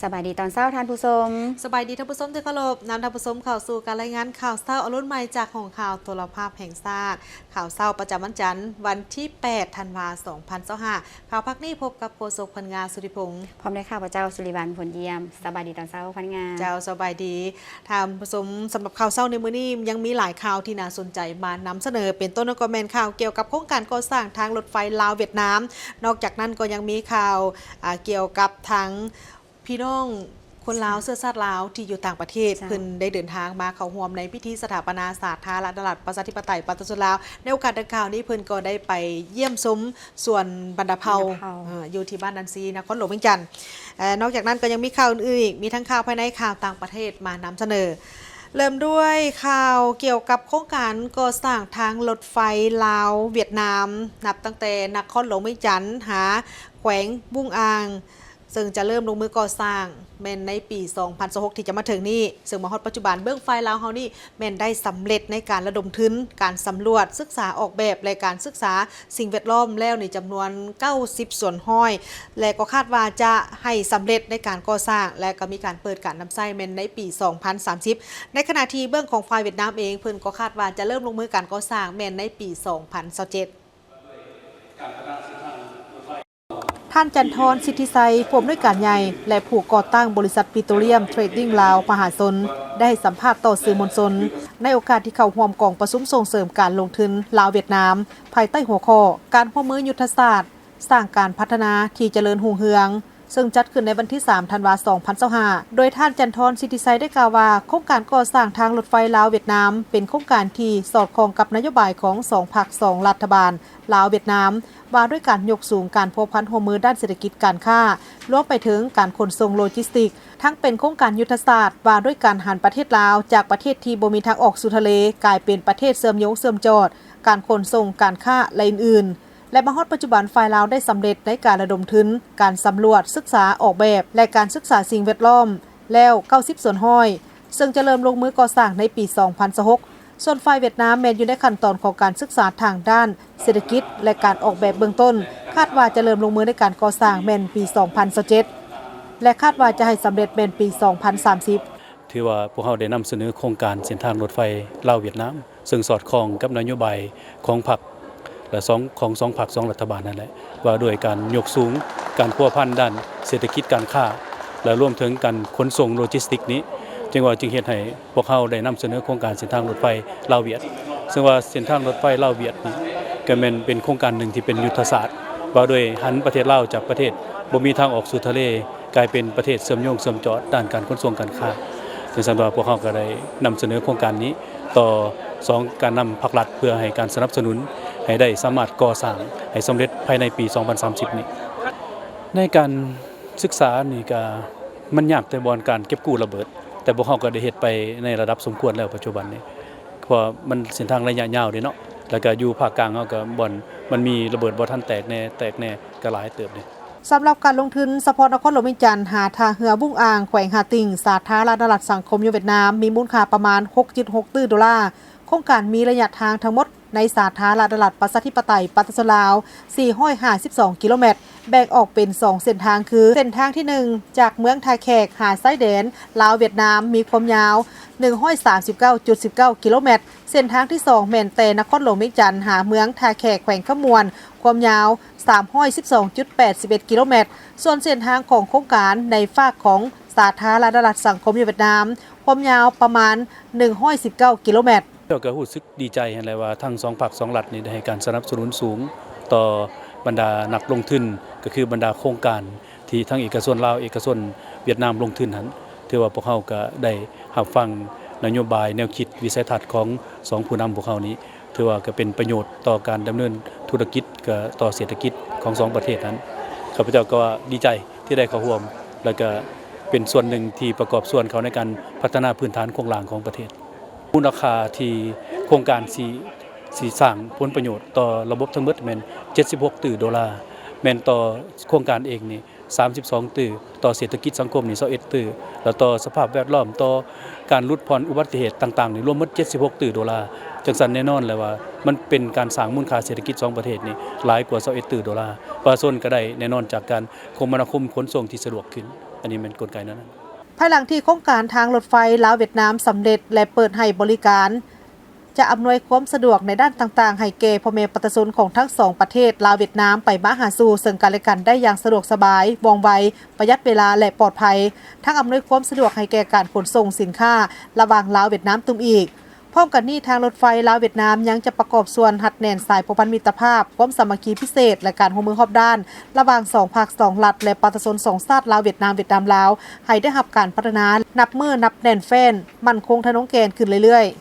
ສະບາຍດີຕອນເຊົ້າທ່ານຜູ້ຊົມ. ສະບາຍດີທ່ານຜູ້ຊົມທີ່ເຄົາລົບ, ນຳທ່ານຜູ້ຊົມເຂົ້າສູ່ການລາຍງານຂ່າວເຊົ້າອາລຸນໃໝ່ຈາກຫ້ອງຂ່າວໂທລະພາບແຫ່ງຊາດ. ຂ່າວເຊົ້າປະຈຳວັນຈັນ ວັນທີແປດ ທັນວາ ສອງພັນຊາວຫ້າ. ຂ່າວພາກນີ້ພົບກັບໂຄສົກ ພັນງາ ສຸທິພົງ ພ້ອມດ້ວຍຂ້າພະເຈົ້າ ສຸລິວັນ ພົນຢ້ຽມ. ສະບາຍດີຕອນເຊົ້າ ພັນງາ. ເຈົ້າ, ສະບາຍດີທ່ານຜູ້ຊົມ. ສຳລັບຂ່າວເຊົ້າໃນມື້ນີ້ ຍັງມີຫຼາຍຂ່າວທີ່ໜ້າສົນໃຈມານຳສະເໜີ, ເປັນຕົ້ນກໍແມ່ນຂ່າວກ່ຽວກັບໂຄງການກໍ່ສ້າງທາງລົດໄຟລາວ-ຫວຽດນາມ. ນອກຈາກນັ້ນກໍຍັງມີຂ່າວ ອາ ກ່ຽວກັບທາງ ພີ່ນ້ອງຄົນລາວເຊື້ອຊາດລາວທີ່ຢູ່ຕ່າງປະເທດ ເຈົ້າ ເພິ່ນໄດ້ເດີນທາງມາເຂົ້າຮ່ວມໃນພິທີສະຖາປະນາສາທາລະນະລັດ ປະຊາທິປະໄຕ ປະຊາຊົນລາວ. ໃນໂອກາດດັ່ງກ່າວນີ້ ເພິ່ນກໍໄດ້ໄປຢ້ຽມຊົມສວນບັນດາເຜົ່າ ບັນດາເຜົ່າ ເອີ ຢູ່ທີ່ບ້ານດອນຊີ ນະຄອນຫຼວງວຽງຈັນ. ເອີ ນອກຈາກນັ້ນກໍຍັງມີຂ່າວອື່ນໆອີກ, ມີທັງຂ່າວພາຍໃນ, ຂ່າວຕ່າງປະເທດມານຳສະເໜີ. ເລີ່ມດ້ວຍຂ່າວກ່ຽວກັບໂຄງການກໍ່ສ້າງທາງລົດໄຟລາວ-ຫວຽດນາມ, ນັບຕັ້ງແຕ່ນະຄອນຫຼວງວຽງຈັນຫາແຂວງບຸງອ່າງ, ເຊິ່ງຈະເລີ່ມລົງມືກໍ່ສ້າງແມ່ນໃນປີສອງພັນຊາວຫົກທີ່ຈະມາເຖິງນີ້, ເຊິ່ງມາຮອດປັດຈຸບັນເບື້ອງຝ່າຍລາວເຮົານີ້ແມ່ນໄດ້ສຳເລັດໃນການລະດົມທຶນ, ການສຳຫຼວດ, ສຶກສາອອກແບບ ແລະ ການສຶກສາສິ່ງແວດລ້ອມແລ້ວນີ້ຈຳນວນເກົ້າສິບສ່ວນຮ້ອຍ ແລະ ກໍຄາດວ່າຈະໃຫ້ສຳເລັດໃນການກໍ່ສ້າງ ແລະ ກໍມີການເປີດການນຳໃຊ້ແມ່ນໃນປີສອງພັນສາມສິບ. ໃນຂະນະທີ່ເບື້ອງຂອງຝ່າຍຫວຽດນາມເອງ ເພິ່ນກໍຄາດວ່າຈະເລີ່ມລົງມືການກໍ່ສ້າງແມ່ນໃນປີສອງພັນຊາວເຈັດ. ທ່ານ ຈັນທອນ ສິດທິໄຊ ຜູ້ອຳນວຍການໃຫຍ່ ແລະ ຜູ້ກໍ່ຕັ້ງບໍລິສັດ ປີໂຕລຽມ ເທຣດດິ້ງ ລາວ ມະຫາຊົນ ໄດ້ໃຫ້ສຳພາດຕໍ່ສື່ມວນຊົນ ໃນໂອກາດທີ່ເຂົ້າຮ່ວມກອງປະຊຸມສົ່ງເສີມການລົງທຶນລາວ-ຫວຽດນາມ ພາຍໃຕ້ຫົວຂໍ້ ການຮ່ວມມືຍຸດທະສາດສ້າງການພັດທະນາທີ່ຈະເລີນຮຸ່ງເຮືອງ, ເຊິ່ງຈັດຂຶ້ນໃນວັນທີສາມ ທັນວາ ສອງພັນຊາວຫ້າ. ໂດຍທ່ານ ຈັນທອນ ສິດທິໄຊ ໄດ້ກ່າວວ່າ ໂຄງການກໍ່ສ້າງທາງລົດໄຟລາວ-ຫວຽດນາມ ເປັນໂຄງການທີ່ສອດຄ່ອງກັບນະໂຍບາຍຂອງສອງພັກສອງລັດຖະບານ ລາວ-ຫວຽດນາມ ວ່າດ້ວຍການຍົກສູງການພົວພັນຮ່ວມມືດ້ານເສດຖະກິດການຄ້າ, ລວມໄປເຖິງການຂົນສົ່ງໂລຈິສຕິກ, ທັງເປັນໂຄງການຍຸດທະສາດວ່າດ້ວຍການຫັນປະເທດລາວຈາກປະເທດທີ່ບໍ່ມີທາງອອກສູ່ທະເລ ກາຍເປັນປະເທດເຊື່ອມໂຍງເຊື່ອມຈອດ, ການຂົນສົ່ງ, ການຄ້າ ແລະ ອື່ນໆ. ແລະ ມາຮອດປັດຈຸບັນ ຝ່າຍລາວໄດ້ສຳເລັດໃນການລະດົມທຶນ, ການສຳຫຼວດ, ສຶກສາອອກແບບ ແລະ ການສຶກສາສິ່ງແວດລ້ອມແລ້ວເກົ້າສິບສ່ວນຮ້ອຍ ເຊິ່ງຈະເລີ່ມລົງມືກໍ່ສ້າງໃນປີສອງພັນຊາວຫົກ. ສ່ວນຝ່າຍຫວຽດນາມແມ່ນຢູ່ໃນຂັ້ນຕອນຂອງການສຶກສາທາງດ້ານເສດຖະກິດ ແລະ ການອອກແບບເບື້ອງຕົ້ນ, ຄາດວ່າຈະເລີ່ມລົງມືໃນການກໍ່ສ້າງແມ່ນປີສອງພັນຊາວເຈັດ ແລະ ຄາດວ່າຈະໃຫ້ສຳເລັດແມ່ນປີສອງພັນສາມສິບ. ຖືວ່າພວກເຮົາໄດ້ນຳສະເໜີໂຄງການເສັ້ນທາງລົດໄຟລາວ-ຫວຽດນາມ ເຊິ່ງສອດຄ່ອງກັບນະໂຍບາຍຂອງພັກ ແລະ ສອງ ຂອງສອງພັກສອງລັດຖະບານນັ້ນແຫຼະ ວ່າດ້ວຍການຍົກສູງການພົວພັນດ້ານເສດຖະກິດການຄ້າ ແລະ ລວມເຖິງການຂົນສົ່ງໂລຈິສຕິກນີ້ ຈຶ່ງວ່າຈຶ່ງເຮັດໃຫ້ພວກເຮົາໄດ້ນຳສະເໜີໂຄງການເສັ້ນທາງລົດໄຟລາວ-ຫວຽດ ເຊິ່ງວ່າເສັ້ນທາງລົດໄຟລາວ-ຫວຽດນີ້ ກໍແມ່ນເປັນໂຄງການໜຶ່ງທີ່ເປັນຍຸດທະສາດ ວ່າດ້ວຍຫັນປະເທດລາວຈາກປະເທດບໍ່ມີທາງອອກສູ່ທະເລ ກາຍເປັນປະເທດເຊື່ອມໂຍງເຊື່ອມຈອດດ້ານການຂົນສົ່ງການຄ້າ. ຈັ່ງຊັ້ນວ່າພວກເຮົາກໍໄດ້ນຳສະເໜີໂຄງການນີ້ຕໍ່ສອງການນຳພັກລັດ ເພື່ອໃຫ້ການສະໜັບສະໜູນໃຫ້ໄດ້ສາມາດກໍ່ສ້າງໃຫ້ສຳເລັດພາຍໃນປີສອງພັນສາມສິບນີ້. ໃນການສຶກສານີ້ກໍມັນຍາກແຕ່ບ່ອນການເກັບກູ້ລະເບີດ, ແຕ່ພວກເຮົາກໍໄດ້ເຮັດໄປໃນລະດັບສົມຄວນແລ້ວປັດຈຸບັນນີ້, ເພາະວ່າມັນເສັ້ນທາງໄລຍະຍາວເດ້ເນາະ, ແລ້ວກໍຢູ່ພາກກາງເຮົາກໍບ່ອນມັນມີລະເບີດບໍ່ທັນແຕກແດ່ ແຕກແດ່ ກໍຫຼາຍເຕີບເດ້. ສຳລັບການລົງທຶນສະເພາະນະຄອນຫຼວງວຽງຈັນຫາທ່າເຮືອບຸ້ງອ່າງ ແຂວງຫາຕິ່ງ ສາທາລະນະລັດສັງຄົມນິຍົມຫວຽດນາມ ມີມູນຄ່າປະມານຫົກຈຸດຫົກຕື້ໂດລາ. ໂຄງການມີໄລຍະທາງທັງໝົດໃນສາທາລະນະລັດປະຊາທິປະໄຕປະຊາຊົນລາວ ສີ່ຮ້ອຍຫ້າສິບສອງກິໂລແມັດ, ແບ່ງອອກເປັນສອງເສັ້ນທາງຄື ເສັ້ນທາງທີໜຶ່ງ ຈາກເມືອງທ່າແຂກຫາຊາຍແດນລາວຫວຽດນາມ ມີຄວາມຍາວໜຶ່ງຮ້ອຍສາມສິບເກົ້າຈຸດສິບເກົ້າກິໂລແມັດ, ເສັ້ນທາງທີສອງແມ່ນແຕ່ນະຄອນຫຼວງວຽງຈັນຫາເມືອງທ່າແຂກ ແຂວງຄຳມ່ວນ ຄວາມຍາວສາມຮ້ອຍສິບສອງຈຸດແປດສິບເອັດກິໂລແມັດ, ສ່ວນເສັ້ນທາງຂອງໂຄງການໃນຟາກຂອງສາທາລະນະລັດສັງຄົມນິຍົມຫວຽດນາມ ຄວາມຍາວປະມານໜຶ່ງຮ້ອຍສິບເກົ້າກິໂລແມັດ. ເຈົ້າກໍຮູ້ສຶກດີໃຈຫັ້ນແຫຼະວ່າທັງສອງພັກສອງລັດນີ້ໄດ້ໃຫ້ການສະໜັບສະໜູນສູງຕໍ່ບັນດານັກລົງທຶນ, ກໍຄືບັນດາໂຄງການ ທີ່ທັງເອກະຊົນລາວ ເອກະຊົນຫວຽດນາມລົງທຶນຫັ້ນ, ຖືວ່າພວກເຮົາກໍໄດ້ຮັບຟັງນະໂຍບາຍ, ແນວຄິດ, ວິໄສທັດຂອງສອງຜູ້ນຳພວກເຮົານີ້, ຖືວ່າກໍເປັນປະໂຫຍດຕໍ່ການດຳເນີນທຸລະກິດ, ກໍຕໍ່ເສດຖະກິດຂອງສອງປະເທດນັ້ນ. ຂ້າພະເຈົ້າກໍວ່າດີໃຈທີ່ໄດ້ເຂົ້າຮ່ວມ, ແລ້ວກໍເປັນສ່ວນໜຶ່ງທີ່ປະກອບສ່ວນເຂົ້າໃນການພັດທະນາພື້ນຖານໂຄງລ່າງຂອງປະເທດ. ມູນຄ່າທີ່ໂຄງການຊິ ຊິສ້າງຜົນປະໂຫຍດຕໍ່ລະບົບທັງໝົດແມ່ນເຈັດສິບຫົກຕື້ໂດລາ, ແມ່ນຕໍ່ໂຄງການເອງນີ້ ສາມສິບສອງຕື້, ຕໍ່ເສດຖະກິດສັງຄົມນີ້ ຊາວເອັດຕື້, ແລ້ວຕໍ່ສະພາບແວດລ້ອມ, ຕໍ່ການຫຼຸດຜ່ອນອຸບັດຕິເຫດຕ່າງໆນີ້ ລວມໝົດເຈັດສິບຫົກຕື້ໂດລາ. ຈັ່ງຊັ້ນແນ່ນອນແຫຼະວ່າມັນເປັນການສ້າງມູນຄ່າເສດຖະກິດສອງປະເທດນີ້ຫຼາຍກວ່າຊາວເອັດຕື້ໂດລາ. ປະຊາຊົນກໍໄດ້ແນ່ນອນຈາກການຄົມມະນາຄົມຂົນສົ່ງທີ່ສະດວກຂຶ້ນ. ອັນນີ້ແມ່ນກົນໄກນັ້ນ. ພາຍຫຼັງທີ່ໂຄງການທາງລົດໄຟລາວ-ຫວຽດນາມສຳເລັດ ແລະ ເປີດໃຫ້ບໍລິການ ຈະອຳນວຍຄວາມສະດວກໃນດ້ານຕ່າງໆ ໃຫ້ແກ່ພໍ່ແມ່ປະຊາຊົນຂອງທັງສອງປະເທດ ລາວ-ຫວຽດນາມ ໄປມາຫາສູ່ເຊິ່ງກັນແລະກັນໄດ້ຢ່າງສະດວກສະບາຍ, ວ່ອງໄວ, ປະຢັດເວລາ ແລະ ປອດໄພ, ທັງອຳນວຍຄວາມສະດວກໃຫ້ແກ່ການຂົນສົ່ງສິນຄ້າລະຫວ່າງລາວ-ຫວຽດນາມຕື່ມອີກ. ພ້ອມກັນນີ້, ທາງລົດໄຟລາວ-ຫວຽດນາມ ຍັງຈະປະກອບສ່ວນຮັດແໜ້ນສາຍພົວພັນມິດຕະພາບ, ຄວາມສາມັກຄີພິເສດ ແລະ ການຮ່ວມມືຮອບດ້ານ ລະຫວ່າງສອງພັກ, ສອງລັດ ແລະ ປະຊາຊົນສອງຊາດ ລາວ-ຫວຽດນາມ, ຫວຽດນາມ-ລາວ ໃຫ້ໄດ້ຮັບການພັດທະນານັບມື້ນັບແໜ້ນແຟ້ນ, ໝັ້ນຄົງທະນົງແກ່ນຂຶ້ນເລື້ອຍໆ.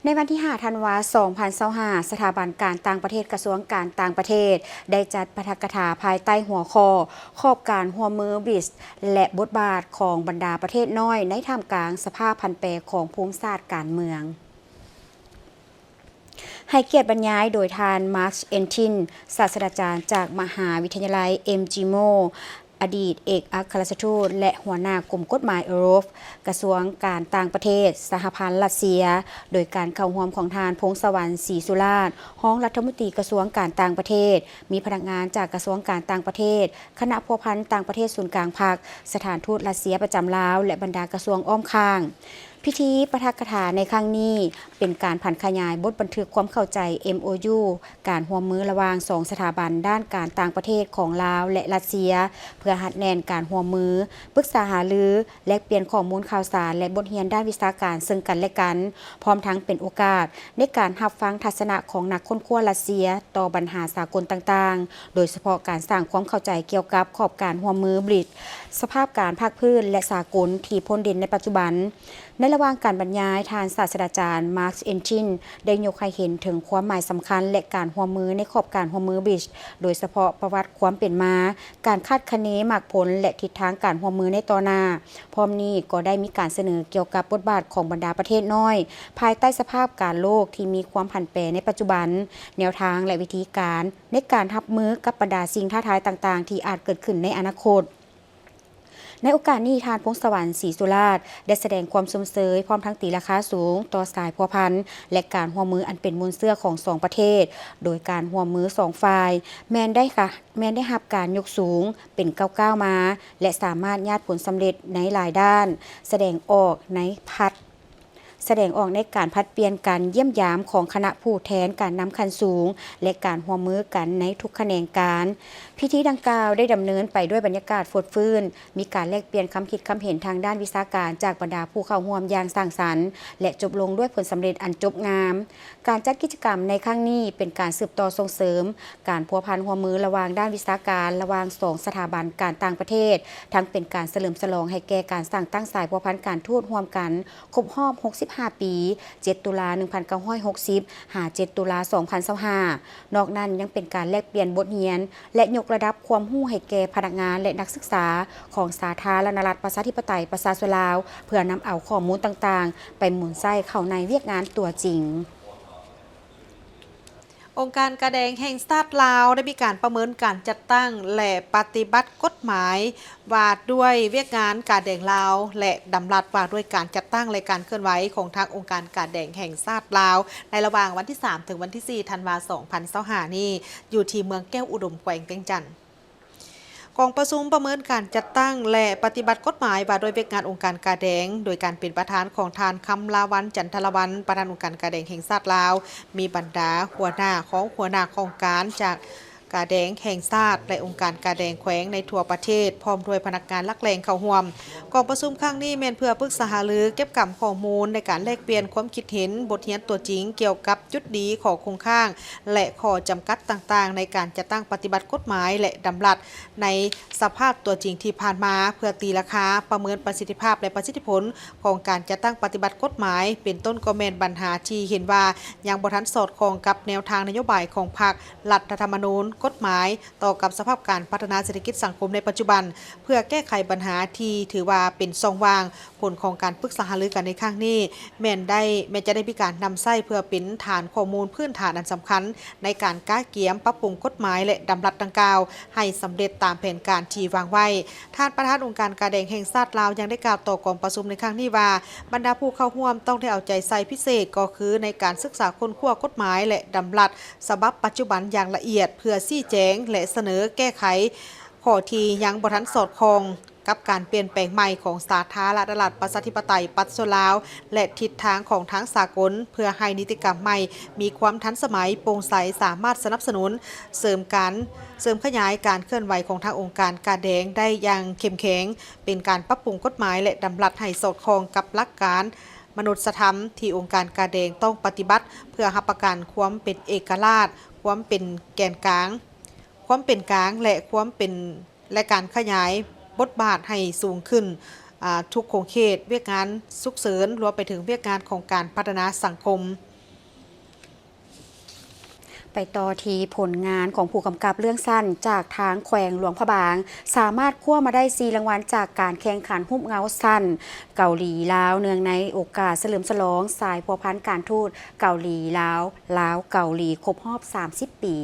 ໃນວັນທີຫ້າ ທັນວາ ສອງພັນຊາວຫ້າ ສະຖາບັນການຕ່າງປະເທດ ກະຊວງການຕ່າງປະເທດ ໄດ້ຈັດປາຖະກະຖາພາຍໃຕ້ຫົວຂໍ້ ຂອບການຮ່ວມມື ບຣິກສ໌ ແລະ ບົດບາດຂອງບັນດາປະເທດນ້ອຍໃນທ່າມກາງສະພາບຜັນແປຂອງພູມສາດການເມືອງ. ໃຫ້ກຽດບັນຍາຍໂດຍທ່ານ ມາກ ເອັນທິນ ສາດສະດາຈານຈາກມະຫາວິທະຍາໄລ ເອັມຈີ ໂມ ອະດີດເອກອັກຄະລັດທູດ ແລະ ຫົວໜ້າກົມກົດໝາຍເອີຣົບ ກະຊວງການຕ່າງປະເທດ ສະຫະພັນລັດເຊຍ, ໂດຍການເຂົ້າຮ່ວມຂອງທ່ານ ພົງສະຫວັນ ສີສຸລາດ ຮອງລັດຖະມົນຕີກະຊວງການຕ່າງປະເທດ, ມີພະນັກງານຈາກກະຊວງການຕ່າງປະເທດ, ຄະນະພົວພັນຕ່າງປະເທດສູນກາງພັກ, ສະຖານທູດລັດເຊຍປະຈຳລາວ ແລະ ບັນດາກະຊວງອ້ອມຂ້າງ. ພິທີປາຖະກະຖາໃນຄັ້ງນີ້ ເປັນການຜັນຂະຫຍາຍບົດບັນທຶກຄວາມເຂົ້າໃຈ ເອັມໂອຢູ ການຮ່ວມມືລະຫວ່າງສອງສະຖາບັນດ້ານການຕ່າງປະເທດຂອງລາວ ແລະ ລັດເຊຍ ເພື່ອຮັດແໜ້ນການຮ່ວມມື, ປຶກສາຫາລື, ແລກປ່ຽນຂໍ້ມູນຂ່າວສານ ແລະ ບົດຮຽນດ້ານວິຊາການເຊິ່ງກັນ ແລະ ກັນ, ພ້ອມທັງເປັນໂອກາດໃນການຮັບຟັງທັດສະນະຂອງນັກຄົ້ນຄວ້າລັດເຊຍຕໍ່ບັນຫາສາກົນຕ່າງໆ, ໂດຍສະເພາະການສ້າງຄວາມເຂົ້າໃຈກ່ຽວກັບຂອບການຮ່ວມມື ບຣິກສ໌, ສະພາບການພາກພື້ນ ແລະ ສາກົນທີ່ພົ້ນເດັ່ນໃນປັດຈຸບັນ. ໃນລະຫວ່າງການບັນຍາຍ, ທ່ານສາດສະດາຈານ ມາກ ເອັນທິນ ໄດ້ຍົກໃຫ້ເຫັນເຖິງຄວາມໝາຍສຳຄັນ ແລະ ການຮ່ວມມືໃນຂອບການຮ່ວມມື ບຣິກສ໌, ໂດຍສະເພາະປະຫວັດຄວາມເປັນມາ, ການຄາດຄະເນໝາກຜົນ ແລະ ທິດທາງການຮ່ວມມືໃນຕໍ່ໜ້າ. ພ້ອມນີ້ກໍໄດ້ມີການສະເໜີກ່ຽວກັບບົດບາດຂອງບັນດາປະເທດນ້ອຍ ພາຍໃຕ້ສະພາບການໂລກທີ່ມີຄວາມຜັນແປໃນປັດຈຸບັນ, ແນວທາງ ແລະ ວິທີການໃນການຮັບມືກັບບັນດາສິ່ງທ້າທາຍຕ່າງໆທີ່ອາດເກີດຂຶ້ນໃນອະນາຄົດ. ໃນໂອກາດນີ້, ທ່ານ ພົງສະຫວັນ ສີສຸລາດ ໄດ້ສະແດງຄວາມຊົມເຊີຍ ພ້ອມທັງຕີລາຄາສູງຕໍ່ສາຍພົວພັນ ແລະ ການຮ່ວມມືອັນເປັນມູນເຊື້ອຂອງສອງປະເທດ, ໂດຍການຮ່ວມມືສອງຝ່າຍ ແມ່ນໄດ້ ແມ່ນໄດ້ຮັບການຍົກສູງເປັນກ້າວໆມາ ແລະ ສາມາດຍາດຜົນສຳເລັດໃນຫຼາຍດ້ານ, ສະແດງອອກໃນພັດ ສະແດງອອກໃນການຜັດປ່ຽນການຢ້ຽມຢາມຂອງຄະນະຜູ້ແທນການນຳຂັ້ນສູງ ແລະ ການຮ່ວມມືກັນໃນທຸກຂະແໜງການ. ພິທີດັ່ງກ່າວໄດ້ດຳເນີນໄປດ້ວຍບັນຍາກາດຟົດຟື້ນ, ມີການແລກປ່ຽນຄຳຄິດຄຳເຫັນທາງດ້ານວິຊາການຈາກບັນດາຜູ້ເຂົ້າຮ່ວມຢ່າງສ້າງສັນ ແລະ ຈົບລົງດ້ວຍຜົນສຳເລັດອັນຈົບງາມ. ການຈັດກິດຈະກຳໃນຄັ້ງນີ້ເປັນການສືບຕໍ່ສົ່ງເສີມການພົວພັນຮ່ວມມືລະຫວ່າງດ້ານວິຊາການລະຫວ່າງສອງສະຖາບັນການຕ່າງປະເທດ, ທັງເປັນການສະເຫຼີມສະຫຼອງໃຫ້ແກ່ການສ້າງຕັ້ງສາຍພົວພັນການທູດຮ່ວມກັນຄົບຮອບຫົກສິບຫ້າປີ, ເຈັດ ຕຸລາ ໜຶ່ງພັນເກົ້າຮ້ອຍຫົກສິບ ຫາ ເຈັດ ຕຸລາ ສອງພັນຊາວຫ້າ. ນອກນັ້ນຍັງເປັນການແລກປ່ຽນບົດຮຽນ ແລະ ຍົກລະດັບຄວາມຮູ້ໃຫ້ແກ່ພະນັກງານ ແລະ ນັກສຶກສາຂອງສາທາລະນະລັດປະຊາທິປະໄຕປະຊາຊົນລາວ ເພື່ອນຳເອົາຂໍ້ມູນຕ່າງໆໄປໝູນໃຊ້ເຂົ້າໃນວຽກງານຕົວຈິງ. ອົງການກາແດງແຫ່ງຊາດລາວ ໄດ້ມີການປະເມີນການຈັດຕັ້ງ ແລະ ປະຕິບັດກົດໝາຍວ່າດ້ວຍວຽກງານກາແດງລາວ ແລະ ດຳລັດວ່າດ້ວຍການຈັດຕັ້ງ ແລະ ການເຄື່ອນໄຫວຂອງທາງອົງການກາແດງແຫ່ງຊາດລາວ ໃນລະຫວ່າງວັນທີສາມ ເຖິງວັນທີສີ່ ທັນວາ ສອງພັນຊາວຫ້ານີ້ ຢູ່ທີ່ເມືອງແກ້ວອຸດົມ ແຂວງວຽງຈັນ. ກອງປະຊຸມປະເມີນການຈັດຕັ້ງ ແລະ ປະຕິບັດກົດໝາຍວ່າດ້ວຍວຽກງານອົງການກາແດງ ໂດຍການເປັນປະທານຂອງທ່ານ ຄຳລາວັນ ຈັນທະລາວັນ ປະທານອົງການກາແດງແຫ່ງຊາດລາວ, ມີບັນດາຫົວໜ້າຂອງຫົວໜ້າຂອງການຈາກກາແດງແຫ່ງຊາດ ແລະ ອົງການກາແດງແຂວງໃນທົ່ວປະເທດ ພ້ອມດ້ວຍພະນັກງານຫຼັກແຫຼ່ງເຂົ້າຮ່ວມ. ກອງປະຊຸມຄັ້ງນີ້ແມ່ນເພື່ອປຶກສາຫາລື, ເກັບກຳຂໍ້ມູນໃນການແລກປ່ຽນຄວາມຄິດເຫັນ, ບົດຮຽນຕົວຈິງກ່ຽວກັບຈຸດດີ, ຂໍ້ຄົງຄ້າງ ແລະ ຂໍ້ຈຳກັດຕ່າງໆ ໃນການຈັດຕັ້ງປະຕິບັດກົດໝາຍ ແລະ ດຳລັດ ໃນສະພາບຕົວຈິງທີ່ຜ່ານມາ ເພື່ອຕີລາຄາ, ປະເມີນປະສິດທິພາບ ແລະ ປະສິດທິຜົນຂອງການຈັດຕັ້ງປະຕິບັດກົດໝາຍ, ເປັນຕົ້ນກໍແມ່ນບັນຫາທີ່ເຫັນວ່າຍັງບໍ່ທັນສອດຄ່ອງກັບແນວທາງນະໂຍບາຍຂອງພັກ, ລັດຖະທຳມະນູນ, ກົດໝາຍ, ຕໍ່ກັບສະພາບການພັດທະນາເສດຖະກິດສັງຄົມໃນປັດຈຸບັນ, ເພື່ອແກ້ໄຂບັນຫາທີ່ຖືວ່າເປັນຊ່ອງວ່າງ. ຜົນຂອງການປຶກສາຫາລືກັນໃນຄັ້ງນີ້ ແມ່ນໄດ້ ແມ່ນຈະໄດ້ມີການນຳໃຊ້ເພື່ອເປັນຖານຂໍ້ມູນພື້ນຖານອັນສຳຄັນ ໃນການກະກຽມປັບປຸງກົດໝາຍ ແລະ ດຳລັດດັ່ງກ່າວ ໃຫ້ສຳເລັດຕາມແຜນການທີ່ວາງໄວ້. ທ່ານປະທານອົງການກາແດງແຫ່ງຊາດລາວ ຍັງໄດ້ກ່າວຕໍ່ກອງປະຊຸມໃນຄັ້ງນີ້ວ່າ, ບັນດາຜູ້ເຂົ້າຮ່ວມຕ້ອງໄດ້ເອົາໃຈໃສ່ພິເສດ ກໍຄືໃນການສຶກສາຄົ້ນຄວ້າກົດໝາຍ ແລະ ດຳລັດສະບັບປັດຈຸບັນຢ່າງລະອຽດ ເພື່ອຊີ້ແຈງ ແລະ ສະເໜີແກ້ໄຂ ຂໍ້ທີ່ຍັງບໍ່ທັນສອດຄ່ອງກັບການປ່ຽນແປງໃໝ່ຂອງສາທາລະນະລັດປະຊາທິປະໄຕປະຊາຊົນລາວ ແລະ ທິດທາງຂອງທາງສາກົນ ເພື່ອໃຫ້ນິຕິກຳໃໝ່ມີຄວາມທັນສະໄໝ, ໂປ່ງໃສ, ສາມາດສະໜັບສະໜູນເສີມການ ເສີມຂະຫຍາຍການເຄື່ອນໄຫວຂອງທາງອົງການກາແດງໄດ້ຢ່າງເຂັ້ມແຂງ, ເປັນການປັບປຸງກົດໝາຍ ແລະ ດຳລັດໃຫ້ສອດຄ່ອງກັບຫຼັກການມະນຸດສະທຳທີ່ອົງການກາແດງຕ້ອງປະຕິບັດ ເພື່ອຮັບປະກັນຄວາມເປັນເອກະລາດ, ຄວາມເປັນແກນກາງ, ຄວາມເປັນກາງ ແລະ ຄວາມເປັນ ແລະ ການຂະຫຍາຍບົດບາດໃຫ້ສູງຂຶ້ນ, ອາ, ທຸກຂົງເຂດ, ວຽກງານສຸກເສີນ, ລວມໄປເຖິງວຽກງານຂອງການພັດທະນາສັງຄົມ. ໄປຕໍ່ທີ່ຜົນງານຂອງຜູ້ກຳກັບເລື່ອງສັ້ນຈາກທາງແຂວງຫຼວງພະບາງ, ສາມາດຄວ້າມາໄດ້ສີ່ລາງວັນຈາກການແຂ່ງຂັນຮູບເງົາສັ້ນເກົາຫຼີລາວ, ເນື່ອງໃນໂອກາດສະເຫຼີມສະຫຼອງສາຍພົວພັນການທູດເກົາຫຼີລາວ, ລາວ-ເກົາຫຼີ ຄົບຮອບສາມສິບປີ.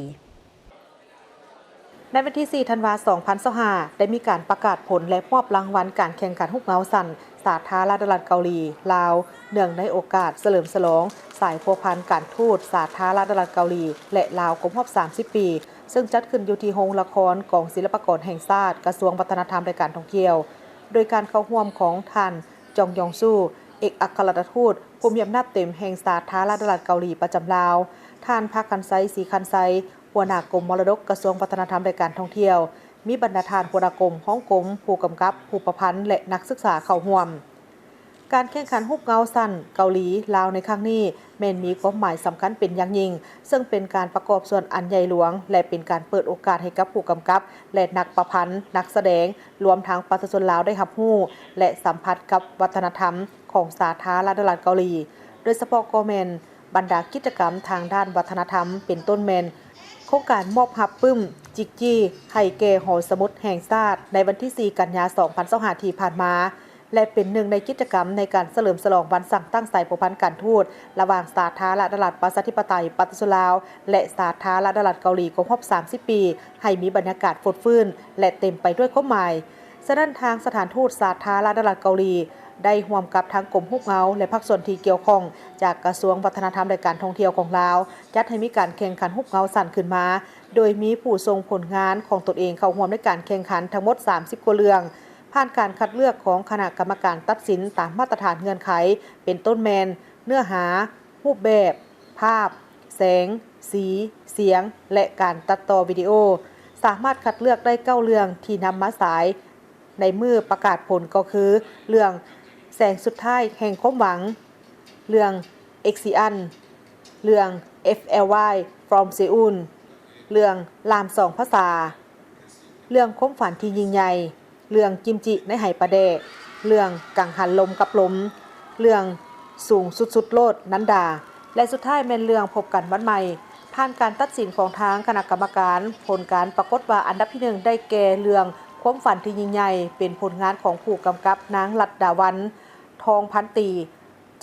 ໃນວັນທີສີ່ ທັນວາ ສອງພັນຊາວຫ້າ ໄດ້ມີການປະກາດຜົນ ແລະ ມອບລາງວັນການແຂ່ງຂັນຮູບເງົາສັ້ນສາທາລະນະລັດເກົາຫຼີລາວ ເນື່ອງໃນໂອກາດສະເຫຼີມສະຫຼອງສາຍພົວພັນການທູດສາທາລະນະລັດເກົາຫຼີ ແລະ ລາວ ຄົບຮອບສາມສິບປີ, ເຊິ່ງຈັດຂຶ້ນຢູ່ທີ່ໂຮງລະຄອນກອງສິລະປາກອນແຫ່ງຊາດ, ກະຊວງວັດທະນະທຳ ແລະ ການທ່ອງທ່ຽວ, ໂດຍການເຂົ້າຮ່ວມຂອງທ່ານ ຈອງຢອງຊູ, ເອກອັກຄະລັດຖະທູດຜູ້ມີອຳນາດເຕັມແຫ່ງສາທາລະນະລັດເກົາຫຼີປະຈຳລາວ, ທ່ານ ພາກຄັນໄຊ ສີຄັນໄຊ, ຫົວໜ້າກົມມໍລະດົກ ກະຊວງວັດທະນະທຳ ແລະ ການທ່ອງທ່ຽວ, ມີບັນດາທ່ານຫົວໜ້າກົມ, ຮອງກົມ, ຜູ້ກຳກັບ, ຜູ້ປະພັນ ແລະ ນັກສຶກສາເຂົ້າຮ່ວມ. ການແຂ່ງຂັນຮູບເງົາຊັ້ນເກົາຫຼີລາວໃນຄັ້ງນີ້ ແມ່ນມີຄວາມໝາຍສຳຄັນເປັນຢ່າງຍິ່ງ, ເຊິ່ງເປັນການປະກອບສ່ວນອັນໃຫຍ່ຫຼວງ ແລະ ເປັນການເປີດໂອກາດໃຫ້ກັບຜູ້ກຳກັບ ແລະ ນັກປະພັນ, ນັກສະແດງ, ລວມທັງປະຊາຊົນລາວໄດ້ຮັບຮູ້ ແລະ ສຳຜັດກັບວັດທະນະທຳຂອງສາທາລະນະລັດເກົາຫຼີ, ໂດຍສະເພາະກໍແມ່ນບັນດາກິດຈະກຳທາງດ້ານວັດທະນະທຳ, ເປັນຕົ້ນແມ່ນໂຄງການມອບຮັບປຶ້ມຈິກຈີ້ໃຫ້ແກ່ຫໍສະໝຸດແຫ່ງຊາດໃນວັນທີສີ່ ກັນຍາ ສອງພັນຊາວຫ້າ ທີ່ຜ່ານມາ ແລະ ເປັນໜຶ່ງໃນກິດຈະກຳໃນການສະເຫຼີມສະຫຼອງວັນສ້າງຕັ້ງສາຍພົວພັນການທູດລະຫວ່າງສາທາລະນະລັດປະຊາທິປະໄຕປະຊາຊົນລາວ ແລະ ສາທາລະນະລັດເກົາຫຼີຄົບຮອບສາມສິບປີ ໃຫ້ມີບັນຍາກາດຟົດຟື້ນ ແລະ ເຕັມໄປດ້ວຍຄວາມໝາຍ. ສະນັ້ນ, ທາງສະຖານທູດສາທາລະນະລັດເກົາຫຼີ ໄດ້ຮ່ວມກັບທາງກົມຮູບເງົາ ແລະ ພາກສ່ວນທີ່ກ່ຽວຂ້ອງຈາກກະຊວງວັດທະນະທຳ ແລະ ການທ່ອງທ່ຽວຂອງລາວ ຈັດໃຫ້ມີການແຂ່ງຂັນຮູບເງົາສັ້ນຂຶ້ນມາ, ໂດຍມີຜູ້ສົ່ງຜົນງານຂອງຕົນເອງເຂົ້າຮ່ວມໃນການແຂ່ງຂັນທັງໝົດສາມສິບກວ່າເລື່ອງ, ຜ່ານການຄັດເລືອກຂອງຄະນະກຳມະການຕັດສິນຕາມມາດຕະຖານເງື່ອນໄຂ ເປັນຕົ້ນແມ່ນ ເນື້ອຫາ, ຮູບແບບ, ພາບ, ແສງ, ສີ, ສຽງ ແລະ ການຕັດຕໍ່ວິດີໂອ. ສາມາດຄັດເລືອກໄດ້ເກົ້າເລື່ອງທີ່ນຳມາສາຍໃນມື້ປະກາດຜົນ ກໍຄື ເລື່ອງແສງສຸດທ້າຍແຫ່ງຄວາມຫວັງ, ເລື່ອງ Axian, ເລື່ອງ F L Y from Seoul, ເລື່ອງ ລາມສອງພາສາ, ເລື່ອງຄວາມຝັນທີ່ຍິ່ງໃຫຍ່, ເລື່ອງກິມຈິໃນໄຫປາແດກ, ເລື່ອງກັງຫັນລົມກັບລົມ, ເລື່ອງສູງສຸດໆໂລດ ນັນດາ ແລະ ສຸດທ້າຍແມ່ນເລື່ອງພົບກັນວັນໃໝ່. ຜ່ານການຕັດສິນຂອງທາງຄະນະກຳມະການ, ຜົນການປາກົດວ່າອັນດັບທີໜຶ່ງໄດ້ແກ່ເລື່ອງຄວາມຝັນທີ່ຍິ່ງໃຫຍ່ ເປັນຜົນງານຂອງຜູ້ກຳກັບນາງ ລັດດາວັນ ທອງພັນຕີ